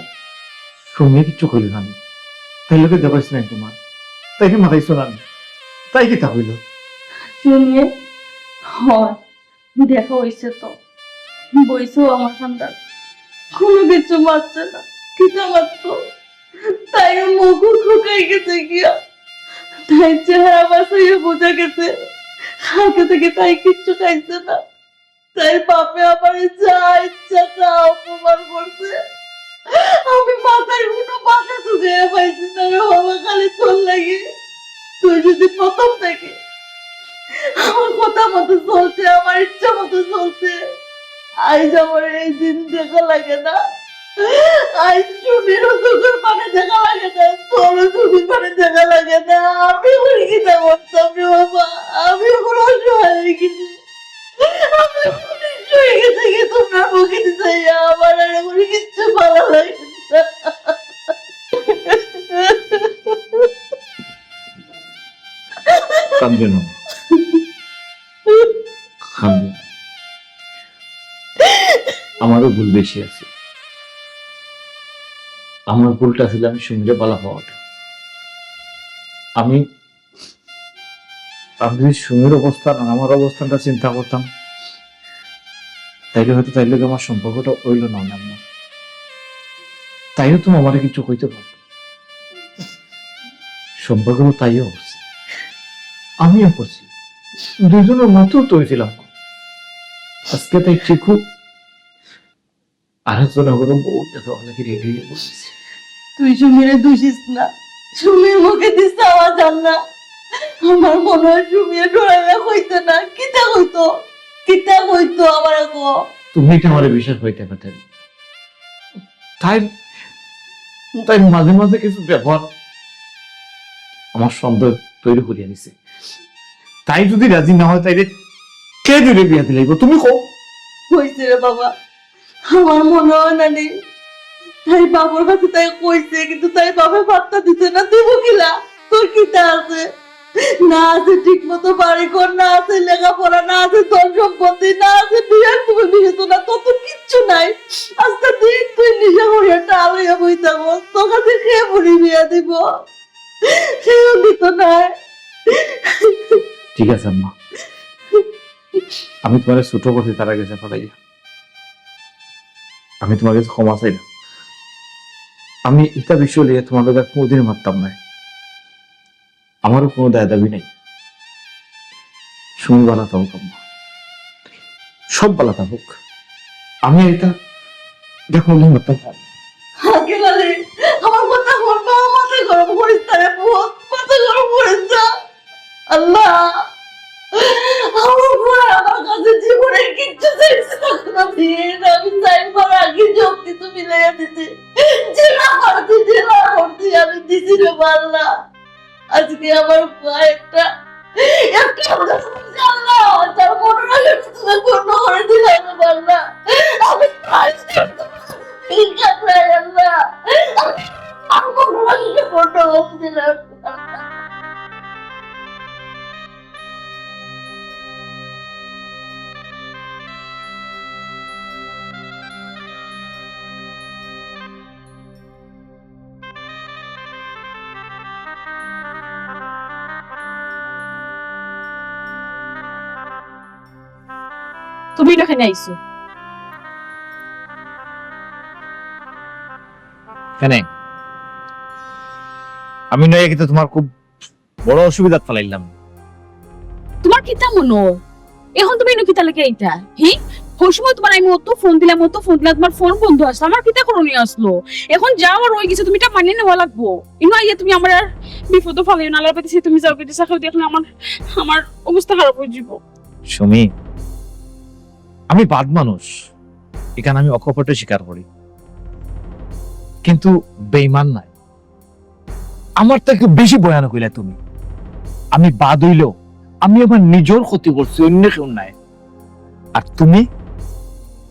সুমিয়ে কিচ্ছু কইল না। তাই লগে দেখাইছ নাই তোমার। তাই কি মাতাইছ না? তাই কিতা কইল? সুমিয়ে, হয়, দেখা অইছে তো। বইছে আমার কান্দাত। কুনু কিচ্ছু মাতছে না। কিতা মাততো? তাইর মুখ শুকাই গেছে গিয়া। তাইর চেহারা বাছাইয়া বুঝা গেছে। কালকে থাকি তাই কিচ্ছু খাইছে না। তাইর বাপে আমারে যা ইচ্ছা তা অপমান করছে। আমি মাথার কুনু মাথা তুলে পাইছি না রে বাবা, খালি তোর লাগি। তুই যদি প্রথম থাকি আমার কথা মতো চলতে, আমার ইচ্ছা মতো চলতে, আইজ আমার এই দিন দেখা লাগে না। আইজ সুমিরও চোখের পানি দেখা লাগে না, তোরও চোখের পানি দেখা লাগে না। আমি এখন কিতা করতাম রে বাবা? আমি এখন অসহায় অই গেছি। আমি এখন কান্দে না। কান্দে না। আমারও ভুল বেশি আছে। আমার ভুলটা ছিল আমি সুমিরে বালা পাওয়াটা। আমি, আমি যদি সুমির অবস্থান আর আমার অবস্থানটা চিন্তা করতাম, তাইলে হয়তো তাইর লগে আমার সম্পর্কটা অইল না, না। তাইও তো আমারে কিছু কইতে পারতো। সম্পর্ক তো তাইও করছে, আমিও করছি, দুইজনের মতো তো হয়েছিলাম। আজকে তাই চিকু আরেকজনের ঘরে বউ, এটা তো অনেকে রেডি হয়ে বসেছে। তুই সুমিরে দুষিস না, সুমির মুখে দিস আমার জান না। আমার মনে হয় সুমিরে ডরাইয়া কইতে না, কিতা কইতো, কিতা কইতো আমার গো। তুমি এটা আমার বিশ্বাস হইতে পারতে না। তাই, তাই মাঝে মাঝে কিছু ব্যাপার আমার সন্দেহ তৈরি করিয়া নিছে। তাই যদি রাজি না হয়, তাইলে কে জুড়ে বিয়া দিলাইব? তুমি কও। কইছে রে বাবা, আমার মনে হয় না নি। তাই বাবার কাছে তাই কইছে, কিন্তু তাই বাবা পাত্তা দিতে না, দিব কিলা? তোর কিতা আছে? না আছে ঠিক মতো বাড়ি ঘর, না আছে লেখাপড়া, না আছে ধন সম্পত্তি, না আছে বিয়ার তুমি বিবেচনা, তোর তো কিচ্ছু নাই। আজকে দিন তুই নিশা করিয়া টাল হইয়া বই থাকো, তোর কাছে কে বুড়ি বিয়া দিব? কেউ দিত নাই। ঠিক আছে আম্মা, আমি তোমার ছোট করছি, তারা গেছে ফেলাইয়া। আমি তোমার কাছে ক্ষমা চাইলাম। আমি এটা বিষয় নিয়ে তোমার লগে কোনোদিন মারতাম না। আমারও কোনো দায় দাবি নাই। সুমি বালা থাকুক আম্মা, সব বালা থাকুক। আমি এটা দেখো, আমি মারতাম পারি। আঙ্কেল আলী, আমার কথা বলবো, মাথা গরম করিস না রে পুত, মাথা গরম করিস না। আল্লাহ, আমার পুয়া আমার কাছে জীবনে কিচ্ছু চাইছে না কোনোদিন। আমি চাইবার আগে সব কিছু মিলাইয়া দিছি। যেটা করছি, যেটা করছি, আমি দিছি রে আল্লাহ। আজকে আমার পুয়া একটা, একটা আল্লাহ, তার মনে রাখে তুমি পূর্ণ করে দিলাম রে আল্লাহ। আমি চাই, ঠিক আছে আল্লাহ। আমি আমার মনে রাখে পূর্ণ করে দিলাম। তুমি না কেনে আইছো? কেনে? আমি নয় কিন্তু তোমার খুব বড় অসুবিধাত ফালাইলাম। তোমার কিতা মনো? এখন তুমি ইনো কিতা লাগি আইতা? হি? হউ সময় তোমার আমি অত ফোন দিলাম, অত ফোন দিলাম, তোমার ফোন বন্ধ আসলো। আমার কিতা করণীয় আসলো? এখন যাও আর হই গেছে, তুমি এটা মানিয়া নেওয়া লাগবো। ইনো আইয়া তুমি আমার আর বিপদো ফালাইও না, আল্লাহর পাইতেছি তুমি যাও, কিন্তু সাথে দেখলে আমার, আমার অবস্থা খারাপ হয়ে যাবো। সুমি, আমি বাদ মানুষ, এখানে আমি অকপটে স্বীকার করি, কিন্তু বেইমান নাই। আমার থেকে বেশি ভয়ানক হইলে তুমি। আমি বাদ হইলেও আমি আমার নিজের ক্ষতি করছি, অন্য কেউ নাই। আর তুমি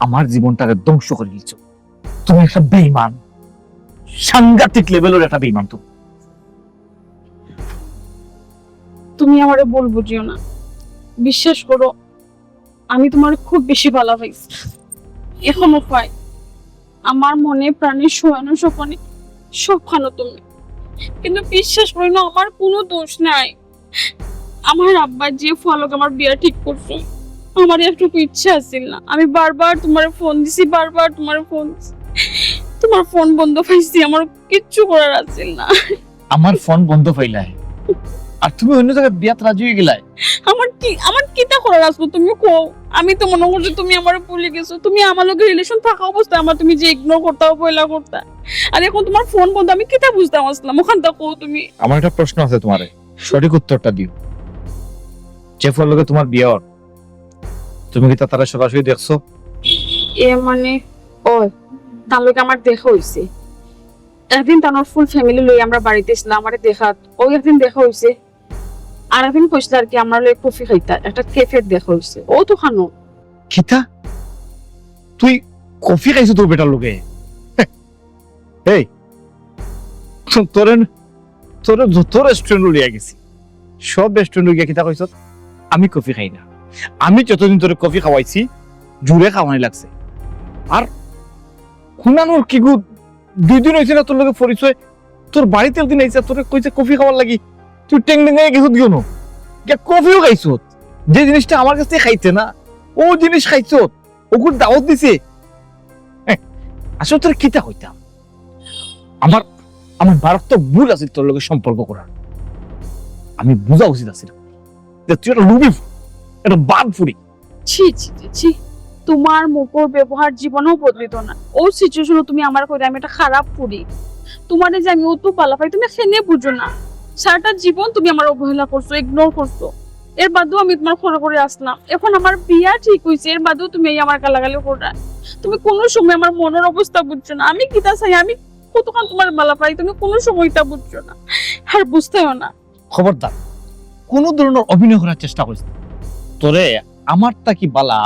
আমার জীবনটাকে ধ্বংস করে দিচ্ছ। তুমি একটা বেইমান, সাংঘাতিক লেভেলের একটা বেইমান তুমি। তুমি আমারে ভুল বুঝিও না, বিশ্বাস করো, আমি তোমার খুব বেশি ভালা পাইছি। এখনো পাই, আমার মনে প্রাণে শয়নে স্বপনে সবখানো তুমি। কিন্তু বিশ্বাস করি না, আমার কোনো দোষ নাই। আমার আব্বা যে ফুয়ার লগে আমার বিয়া ঠিক করছে, আমার একটুকু ইচ্ছা আছিল না। আমি বারবার তোমারে ফোন দিছি, বারবার তোমারে ফোন দিছি, তোমার ফোন বন্ধ পাইছি, আমার কিচ্ছু করার আছিল না। আমার ফোন বন্ধ পাইলায়, আর তুমি অন্য জায়গায় বিয়াত রাজি হয়ে গেলায়। আমার কি, আমার কিতা করার আসলো তুমি কও? আমি তো মনে করছি তুমি আমারে ভুলি গেছো, তুমি আমার লগে রিলেশন থাকা অবস্থায় আমার তুমি যে ইগনোর করতাও, পয়লা করতা, আর এখন তোমার ফোন বন্ধ, আমি কিতা বুঝতাম আসলাম? ওখানটা কও তুমি। আমার একটা প্রশ্ন আছে তোমারে, সঠিক উত্তরটা দিও। যে ফুয়ার লগে তোমার বিয়া অর, তুমি কিতা তারে সরাসরি দেখছো? এ মানে, ও, তার লগে আমার দেখা হইছে। একদিন তানোর ফুল ফ্যামিলি লই আমরা বাড়িত আইছলা, আমারে দেখাত, ও একদিন দেখা হইছে। আর একদিন কইছলা আর কি, আমরা লই কফি খাইতা, একটা ক্যাফেত দেখা হইছে। ও তো খানো। কিতা? তুই কফি খাইছো তোর বেটার লগে? এই, তোরে, তোরে যত রেস্টুরেন্ট লইয়া গেছি, সব রেস্টুরেন্টে গিয়া কিতা কইছস? আমি কফি খাই না। আমি যতদিন তোরে কফি খাওয়াইছি, জুরে খাওয়ানি লাগছে। আর হুনানোর কিগু দুই দিন অইছে না তোর লগে পরিচয়, তোর বাড়িত একদিন আইছে, তোরে কইছে কফি খাওয়ার লাগি, তুই টেং টেং গেছত গিয়া নু, গিয়া কফিও খাইছত। যে জিনিসটা আমার কাছ থাকি খাইতে না, অউ জিনিস খাইছত, অগুর দাওয়াত দিছে। হ্যাঁ, আসলে তোরে কিতা কইতাম, আমার, আমার মারাত্মক ভুল আছিল তোর লগে সম্পর্ক করার। আমি বুঝা উচিত আছিল যে তুই একটা লুবি, একটা বাদ ফুরি। ছি, ছি, ছি, ছি। তোমার মুখর ব্যবহার জীবনেও বদলিত না। অউ সিচুয়েশনে তুমি আমারে কইরায় আমি একটা খারাপ ফুরি। তোমারে যে আমি অত ভালা পাই, তুমি কেনে বুঝো না? সারাটা জীবন তুমি আমারে অবহেলা করছো, ইগনোর করছো। এর বাদেও আমি তোমার ঘরে ঘরে আসলাম। এখন আমার বিয়া ঠিক অইছে, এর বাদেও তুমি এই আমার গালাগালি কররায়। তুমি কোনো সময় আমার মনর অবস্থা বুঝছো না। আমি কিতা চাই, আমি কতখান তোমারে ভালা পাই, তুমি কোনো সময় ইতা বুঝছো না, আর বুঝতায়ও না। খবরদার, কোনো ধরনের অভিনয় করার চেষ্টা করিস না। তোরে আমার থাকি ভালা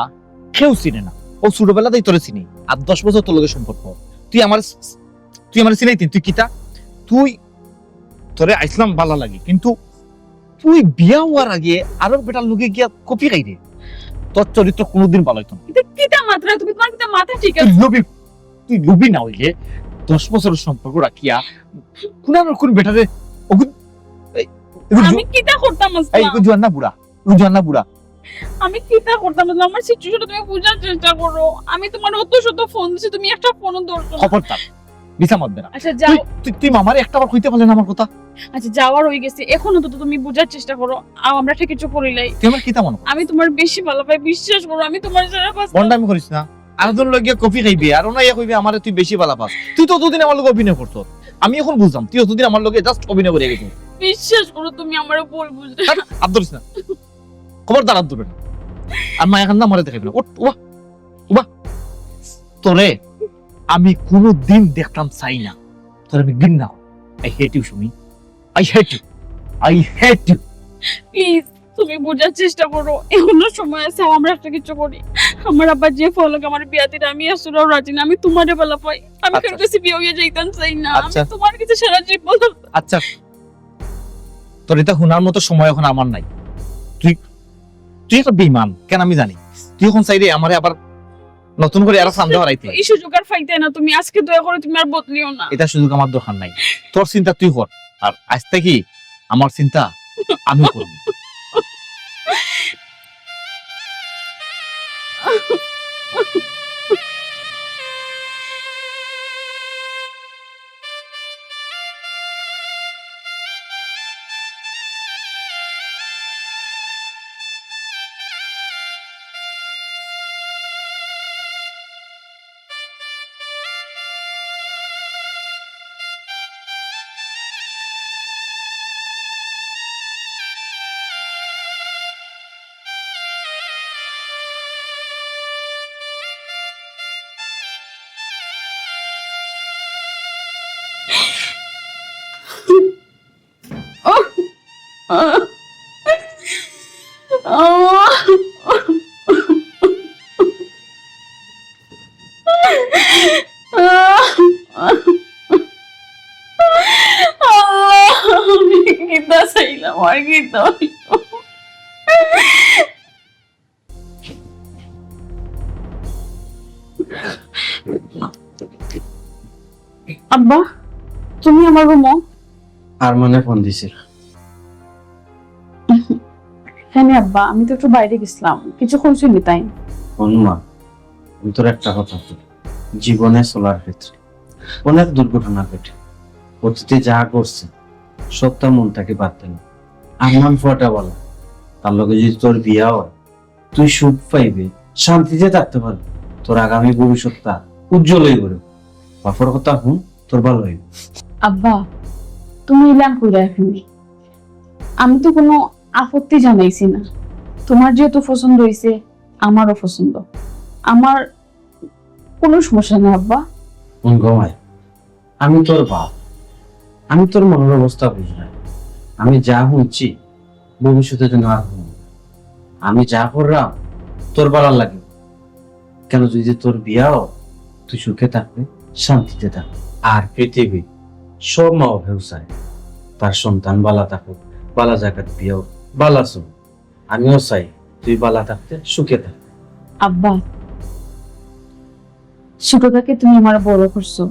কেউ চিনে না। অউ ছোটবেলাতেই তোরে চিনি, আর দশ বছর তোর লগে সম্পর্ক। তুই আমার, তুই আমার চিনাইতে, তুই কিতা? তুই, তোরে আইছলাম ভালা লাগি, কিন্তু তুই বিয়া অওয়ার আগে আরো বেটার লগে গিয়া কফি খাইরে। তোর চরিত্র কোনোদিন ভালা অইতো না। ইতা কিতা মাতরায় তুমি? তোমার কিতা মাথা ঠিক আছে? তুই লুবি, তুই লুবি না অইলে দশ বছরের সম্পর্ক রাখিয়া কোন আর কোন বেটারে অগু-, এই, এগু জু-, আমি কিতা করতাম এই, আসলাম? এগু জুয়ান না বুড়া, এগু জুয়ান না বুড়া। আমি কিতা করতাম আসলাম? আমার সিচুয়েশনটা তুমি বুঝার চেষ্টা করো। আমি তোমারে অত শত ফোন দিছি, তুমি একটা ফোনও ধরছো না। খবরদার, মিছা মাতবে না। আচ্ছা, যাও। তুই, তুই, তুই মামারে একটা বার কইতে পারলে না আমার কথা? আচ্ছা, যাওয়ার অই গেছে, এখন অন্তত তুমি বুঝার চেষ্টা করো। আও, আমরা একটা কিছু করিলাই। তুই আমার কিতা মনো করস? আমি তোমারে বেশি ভালা পাই, বিশ্বাস করো, আমি তোমার ছাড়া বাঁচতাম ভন্ডামি করিস না। আরেকজন লগে গিয়া কফি খাইবি, আর অনো আইয়া কইবি আমারে তুই বেশি ভালা পাস। তুই তো অতদিন আমার লগে অভিনয় করছস, আমি এখন বুঝলাম তুই অতদিন আমার লগে just অভিনয় করিয়া গেছস। বিশ্বাস করো, তুমি আমারে ভুল বুঝছো। হাট, হাত ধরিস না, খবরদার হাত ধরবে না। আর মায়া কান্দা আমারে দেখাইবি না। উঠ, উবা, উবা। তোরে আমি কোনো দিন দেখতাম চাই না, তোরে আমি ঘিন্না করি। I hate you, Sumi. I hate you। I hate you। Please, তুমি বুঝার চেষ্টা করো, এখনো সময় আছে, আমরা একটা কিছু করি। আমার আব্বা যে ফলক আমার বিয়া দিরা, আমি আসলেও রাজি না। আমি তোমারে ভালা পাই, আমি আচ্ছা। কেউর কাছে বিয়া অইয়া যাইতাম চাই না। আমি আচ্ছা। তোমার কাছে সারা জীবন। আচ্ছা, তোর ইতা হুনার মতো সময় এখন আমার নাই। তুই, তুই একটা বেইমান, কেন আমি জানি। তুই এখন চাইরে আমারে আবার নতুন করি আরো সন্দেহ হারাইতে। এই সুযোগ আর পাইতে না তুমি। আজকে দয়া করে তুমি আর বদলিও না। এটা সুযোগ আমার দরকার নাই। তোর চিন্তা তুই কর, আর আইজ থাকি আমার চিন্তা আমি করব। আল্লাহ, আমি কিতা চাইলাম, আর কিতা অইলো? আব্বা, তুমি আমার রুমো? আরমানে ফোন দিছিল। হ্যাঁ নি আব্বা, আমি তো একটু বাইরে গেছিলাম, কিছু কইছইন নি তাইন? হুন মা, আমি তোরে একটা কথা কই, জীবনে চলার ক্ষেত্রে অনেক দুর্ঘটনা ঘটে, অতীতে যা ঘটছে সবতা মন থাকি বাদ দে না। আরমান ফুয়াটা ভালা, তার লগে যদি তোর বিয়া অয়, তুই সুখ পাইবে, শান্তিতে থাকতে পারবে, তোর আগামী ভবিষ্যৎটা উজ্জ্বল অইবো রে। বাপর কথা হুন, তোর ভালা অইবো। আব্বা, তুমি ইলান কইরায় কেনে? আমি তো কোনো আপত্তি জানাইছি না। তোমার যেহেতু পছন্দ অইছে, আমারও পছন্দ। আমার কোনো সমস্যা নাই আব্বা। হুন গো মাই, আমি তোর বাপ, আমি তোর মনর অবস্থা বুঝরাম। আমি যা হুনছি, ভবিষ্যতে যেন আর হুনি না। আমি যা কররাম, তোর ভালার লাগি। কেন, যদি তোর বিয়া অয়, তুই সুখে থাকবে, শান্তিতে থাকবে। আর পৃথিবীর সব মা বাপেউ চায় তার সন্তান ভালা থাকুক, বালা জাগাত বিয়া, বালা চল। আমিও চাই তুই বালা থাকতে, সুখে থাক। আব্বা, ছোট থেকে তুমি আমার বড় করছো,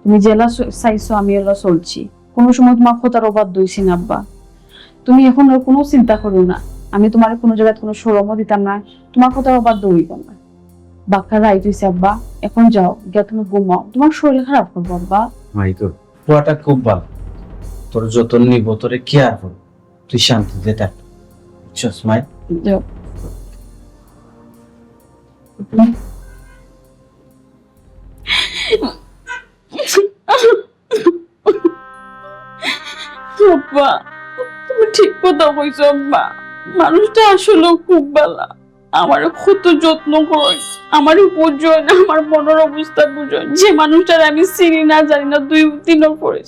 তুমি যেলা চ- চাইছো আমি এলা চলছি, কোনো সময় তোমার কথার অবাধ্য হইছি না আব্বা। তুমি এখন আর কোনো চিন্তা করো না, আমি তোমার কোনো জায়গায় কোনো শরমও দিতাম না, তোমার কথার অবাধ্য হইতাম না। বাক্কা রাইত হইছে আব্বা, এখন যাও, গিয়া তুমি ঘুমাও, তোমার শরীর খারাপ করবো আব্বা। মাই গো, পুয়াটা খুব ভালা, তোর যতন নিব, তোরে কেয়ার করব, তুই শান্তিতে থাক, বুঝছস মাই? যাও। আব্বা, তুমি ঠিক কথা কইছো আব্বা। মানুষটা আসলে খুব ভালা, আমারে কত যত্ন করে, আমারে বুঝইন, আমার মনের অবস্থা বুঝইন। যে মানুষটারে আমি চিনি না, জানি না, দুই দিনও পরে,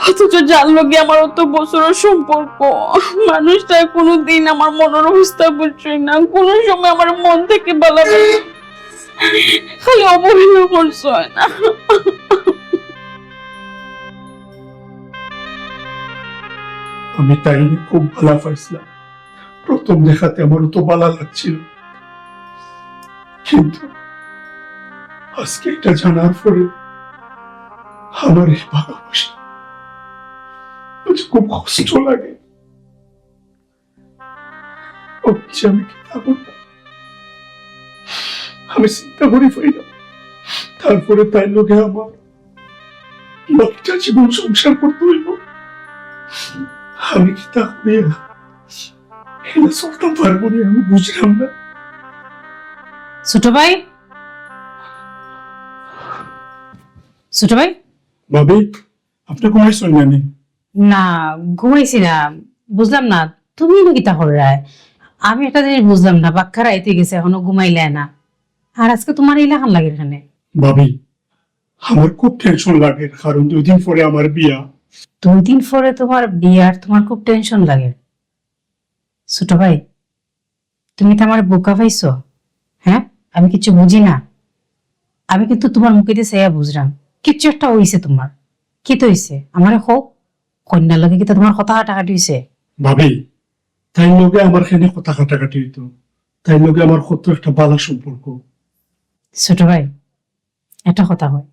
অথচ যার লগে আমার অত বছরের সম্পর্ক, মানুষটায় কোনোদিন আমার মনের অবস্থা বুঝছইন না, কোনো সময় আমার মন থেকে বালা লাগে, খালি অবহেলা করছইন। আমি তাইরে খুব ভালা পাইছিলাম, প্রথম দেখাতে আমার তো ভালা লাগছিল, কিন্তু আজকে এটা জানার পরে আমার এই ভালোবাসা আজ খুব কষ্ট লাগে। ও যে আমি কিতা করতাম, আমি চিন্তা করি পাই না। তারপরে তাইর লগে আমার বাকিটা জীবন সংসার করতে হইব। আমি কিতা করি, এটা চলতাম পারবো না, আমি বুঝলাম না। ছোট ভাই, ছোট ভাই। ভাবি, আপনি ঘুমাইছেন না নি? না, ঘুমাইছি না। বুঝলাম না, তুমি ইনো কিতা কররায়? আমি একটা জিনিস বুঝলাম না, বাক্কা রাইত অই গেছে, এখনো ঘুমাইলায় না, আর আজকে তোমার ইলাখান লাগের কেনে? ভাবি, আমার খুব টেনশন লাগে, কারণ দুই দিন পরে আমার বিয়া। দুই দিন পরে তোমার বিয়া আর তোমার খুব টেনশন লাগে? ছোট ভাই, তুমি তো আমারে বোকা পাইছো, হ্যাঁ? আমি কিচ্ছু বুঝি না। আমি কিন্তু তোমার মুখেদি চাইয়া বুঝরাম, কিচ্ছু একটা অইছে তোমার। কিতা অইছে? আমারে কও, কইন্যার লগে কিতা তোমার কথা কাটাকাটি অইছে? ভাবি, তাইর লগে আমার কেনে কথা কাটাকাটি অইতো, তাইর লগে আমার কত একটা ভালা সম্পর্ক। ছোট ভাই, একটা কথা কই,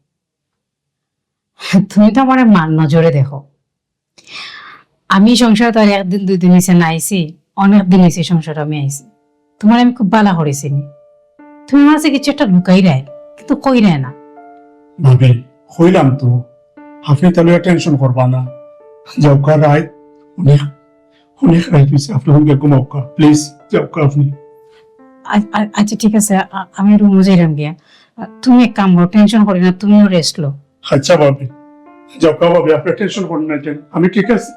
তুমি তো আমারে মার নজরে দেখো। আমি সংসারো তো আর একদিন দুই দিন অইছে না আইছি, অনেক দিন অইছে সংসারো আমি আইছি। তোমারে আমি খুব ভালা করি চিনি। তুমি আমার কাছে কিচ্ছু একটা লুকাইরায়, কিন্তু কইরায় না। ভাবি, কইলাম তো, আপনি তাইলে টেনশন করবা না। যাউক্কা, রাইত অনেক, অনেক রাইত অইছে, আপনি অখন গিয়া ঘুমাউক্কা, প্লিজ যাউক্কা আপনি। আ-, আ-, আচ্ছা, ঠিক আছে, আ-, আমি রুমো যাইরাম গিয়া। আ, তুমি এক কাম করো, টেনশন করি না, তুমিও রেস্ট লও। আচ্ছা ভাবি, যাউক্কা ভাবি, আপনি টেনশন করেন না, আমি ঠিক আছে।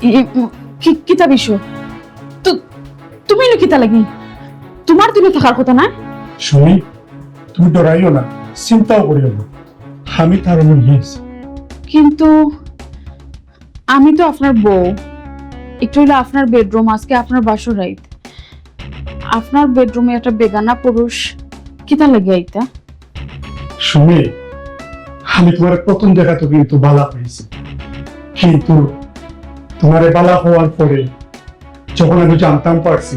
ই-, ই-, কি, কিতা বিষয়? তু-, তুমি ইনো কিতা লাগি? তোমার তো ইনো থাকার কথা না। সুমি, তুমি ডরাইও না, চিন্তাও করিও না, আমি তার লগে আছি। কিন্তু আমি তো আপনার বউ, একটু অইলে আপনার বেডরুম, আজকে আপনার বাসর রাইত, আপনার বেডরুমে একটা বেগানা পুরুষ কিতা লাগি আইতা? সুমি, আমি তোমারে প্রথম দেখাত কিন্তু ভালা পাইছি, কিন্তু তোমারে ভালা পাওয়ার পরে যখন আমি জানতাম পারছি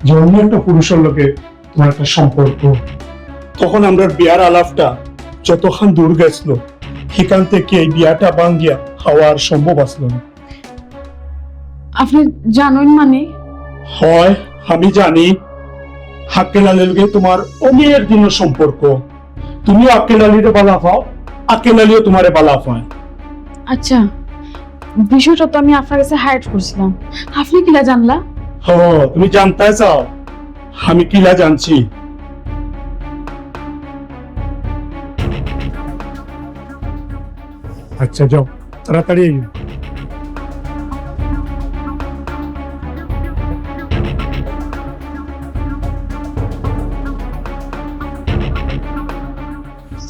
যে অন্য একটা পুরুষর লগে তোমার একটা সম্পর্ক, তখন আমরার বিয়ার আলাপটা যতখান দূর গেছিল, হিখান থাকি এই বিয়াটা ভাঙ্গিয়া আর সম্ভব আছিল না। আপনি জানইন মানে? হয়, আমি জানি, আক্কেল আলীর লগে তোমার অনেক দিনর সম্পর্ক। তুমিও আক্কেল আলীরে ভালা পাও, আক্কেল আলীও তোমারে ভালা পায়। আচ্ছা, বিষয়টা তো আমি আপনার কাছে হাইড করছিলাম, আপনি কিলা জানলা? হ, তুমি জানতায় চাও আমি কিলা জানছি? আচ্ছা, যাও, তাড়াতাড়ি আইও।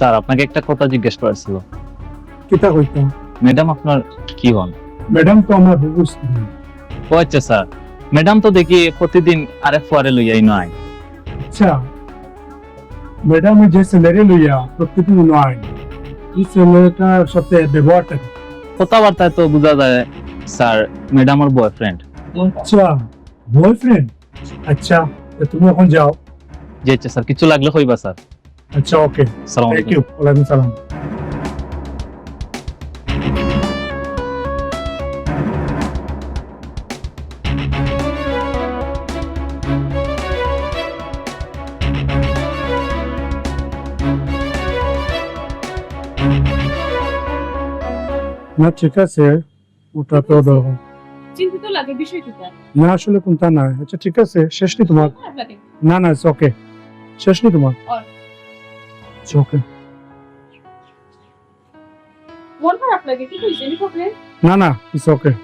স্যার, আপনাকে একটা কথা জিজ্ঞেস করার ছিল। কিতা কইতা? ম্যাডাম আপনার কি হন? ম্যাডাম তো আমার হবু স্ত্রী। ও আচ্ছা স্যার, ম্যাডাম তো দেখি প্রতিদিন আরেক ফুয়ারে লইয়াই নয়। আচ্ছা, ম্যাডাম যে ছেলেরে লইয়া প্রতিদিন নয়, এই ছেলেটার সাথে ব্যবহারটা কি? কথাবার্তায় তো বোঝা যায় স্যার, ম্যাডাম আমার বয়ফ্রেন্ড। আচ্ছা, বয়ফ্রেন্ড। আচ্ছা, তো তুমি এখন যাও। জি আচ্ছা স্যার, কিছু লাগলে কইবা স্যার। আচ্ছা, ওকে। সালাম আলাইকুম। ওয়ালাইকুম সালাম। না, ঠিক আছে, ওটা তো দরকার। চিন্তিত লাগে বিষয় কিতা? না, আসলে কোনটা নাই। আচ্ছা, ঠিক আছে, শেষ নি তোমার? খারাপ লাগে। না, না, it's okay। শেষ নি তোমার? ওর। It's okay। মন খারাপ লাগে, কি হইছে? Any problem? না, না, it's okay।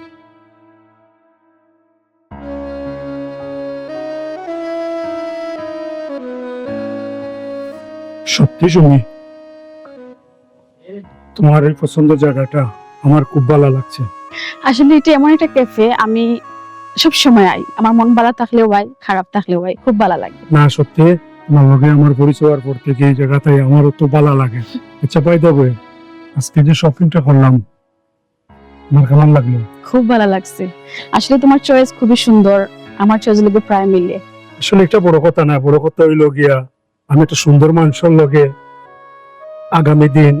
সত্যি সুমি, তোমার এই পছন্দের জায়গাটা আমার খুব ভালা লাগছে। আসলে এটা এমন একটা ক্যাফে, আমি সব সময় আই, আমার মন ভালা থাকলেও আই, খারাপ থাকলেও আই, খুব ভালা লাগে। না, সত্যি তোমার লগে আমার পরিচয় হওয়ার পর থেকে এই জায়গাটাই আমারও তো ভালা লাগে। আচ্ছা, by the way, আজকে যে শপিংটা করলাম, আমার কেমন লাগলো? খুব ভালা লাগছে। আসলে তোমার চয়েস খুবই সুন্দর, আমার চয়েস লগে প্রায় মিলে। আসলে একটা বড় কথা না, বড় কথা হইল গিয়া আমি একটা সুন্দর মানুষের লগে আগামী দিন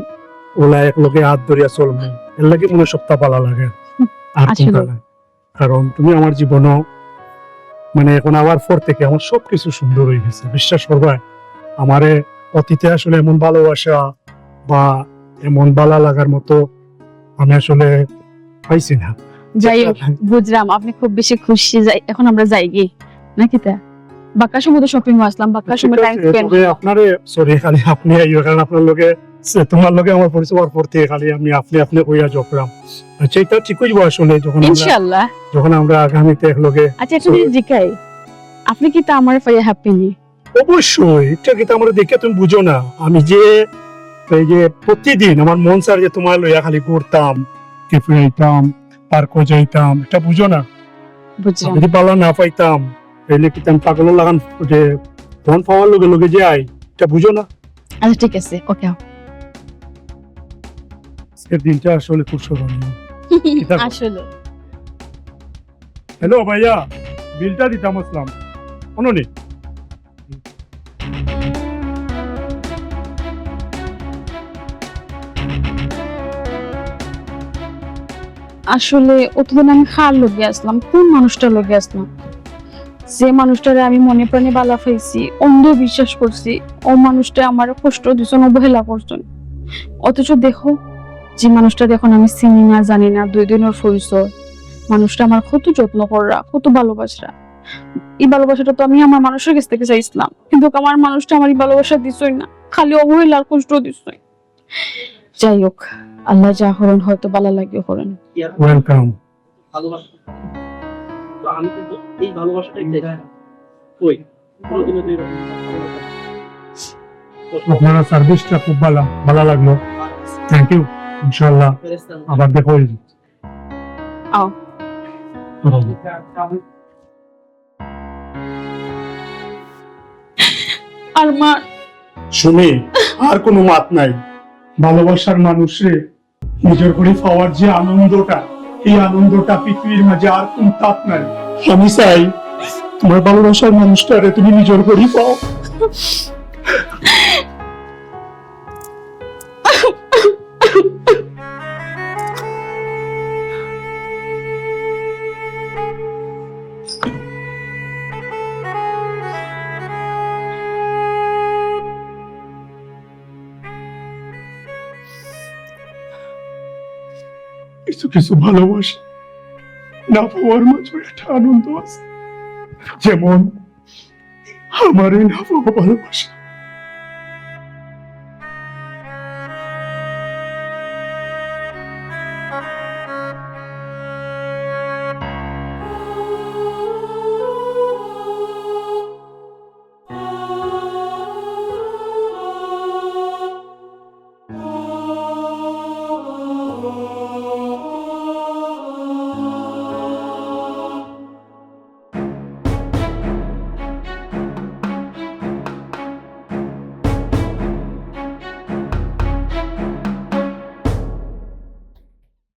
ওলা এক লগে হাত ধরিয়া চলবো, এর লাগি মনে সবটা ভালা লাগে। আর আসলে। কোনটা না? কারণ তুমি আমার জীবনও, মানে, এখন আবার পর থেকে আমার সবকিছু সুন্দর হয়ে গেছে। বিশ্বাস করবায়, আমারে অতীতে আসলে এমন ভালোবাসা বা এমন ভালা লাগার মতো আমি আসলে পাইছি না। যাই হোক, বুঝলাম আপনি খুব বেশি খুশি। যাই, এখন আমরা যাই কি? নাকি তা? বাক্কা সময় তো শপিং আসলাম, বাক্কা সময় টাইম স্পেন্ড। তবে আপনারে, সরি, খালি আপনি আইও, কারণ আপনার লগে, সে, তোমার লগে আমার পরিচয় হওয়ার পর থেকে খালি আমি আপনি, আপনি কইয়া জপরাম। আচ্ছা, এটা ঠিক হইব আসলে, যখন আমরা, ইনশাআল্লাহ। যখন আমরা আগামীতে এক লগে। আচ্ছা, একটা জিনিস জিকাই, আপনি কি তা আমার পাইয়া হ্যাপি নি? অবশ্যই, এটা কি তা আমরা দেখে তুমি বুঝো না? আমি যে, এই যে প্রতিদিন আমার মন চার যে তোমার লইয়া খালি ঘুরতাম, ক্যাফে আইতাম, পার্কও যাইতাম, এটা বুঝো না? বুঝলাম। যদি ভালা না পাইতাম, তাহলে কি আমি পাগলের লাখান যে ফোন পাওয়ার লগে লগে যে আই, এটা বুঝো না? আচ্ছা, ঠিক আছে, ওকে। আজকের দিনটা আসলে খুব স্মরণীয়। কিতা কও? আসলে। হ্যালো ভাইয়া, বিলটা দিতাম আসলাম। কোনো নেই। আসলে অতদিন আমি কার লগে আসলাম, কোন মানুষটার লগে আসলাম? যে মানুষটারে আমি মনে প্রাণে ভালা পাইছি, অন্ধ বিশ্বাস করছি, ও মানুষটা আমার কষ্ট দিছইন, অবহেলা করছইন। অথচ দেখো, যে মানুষটারে এখন আমি চিনি না, জানি না, দুই দিনের পরিচয়, মানুষটা আমার কত যত্ন কররা, কত ভালোবাসরা। এই ভালোবাসাটা তো আমি আমার মানুষের কাছ থেকে চাইছিলাম, কিন্তু আমার মানুষটা আমার এই ভালোবাসা দিছইন না, খালি অবহেলার কষ্ট দিছইন। যাই হোক, আল্লাহ যা করেন হয়তো ভালা লাগে করেন। ওয়েলকাম। ভালোবাসা। তো আমি কিন্তু এই ভালোবাসাটাই চাই। কই? কোনোদিনও তো এরকম ভালোবাসা। আপনারা সার্ভিসটা খুব ভালা, ভালা লাগলো। Thank you. ইনশাআল্লাহ আবার দেখা হইব। আও। আর মা। সুমি, আর কোনো মাত নাই। ভালোবাসার মানুষরে নিজর করি পাওয়ার যে আনন্দটা, এই আনন্দটা পৃথিবীর মাঝে আর কোন তাপ নাই। আমি চাই তোমার ভালোবাসার মানুষটারে তুমি নিজর করি পাও। কিছু কিছু ভালোবাসা না পাওয়ার মাঝে একটা আনন্দ আছে, যেমন আমার এই না পাওয়া ভালোবাসা।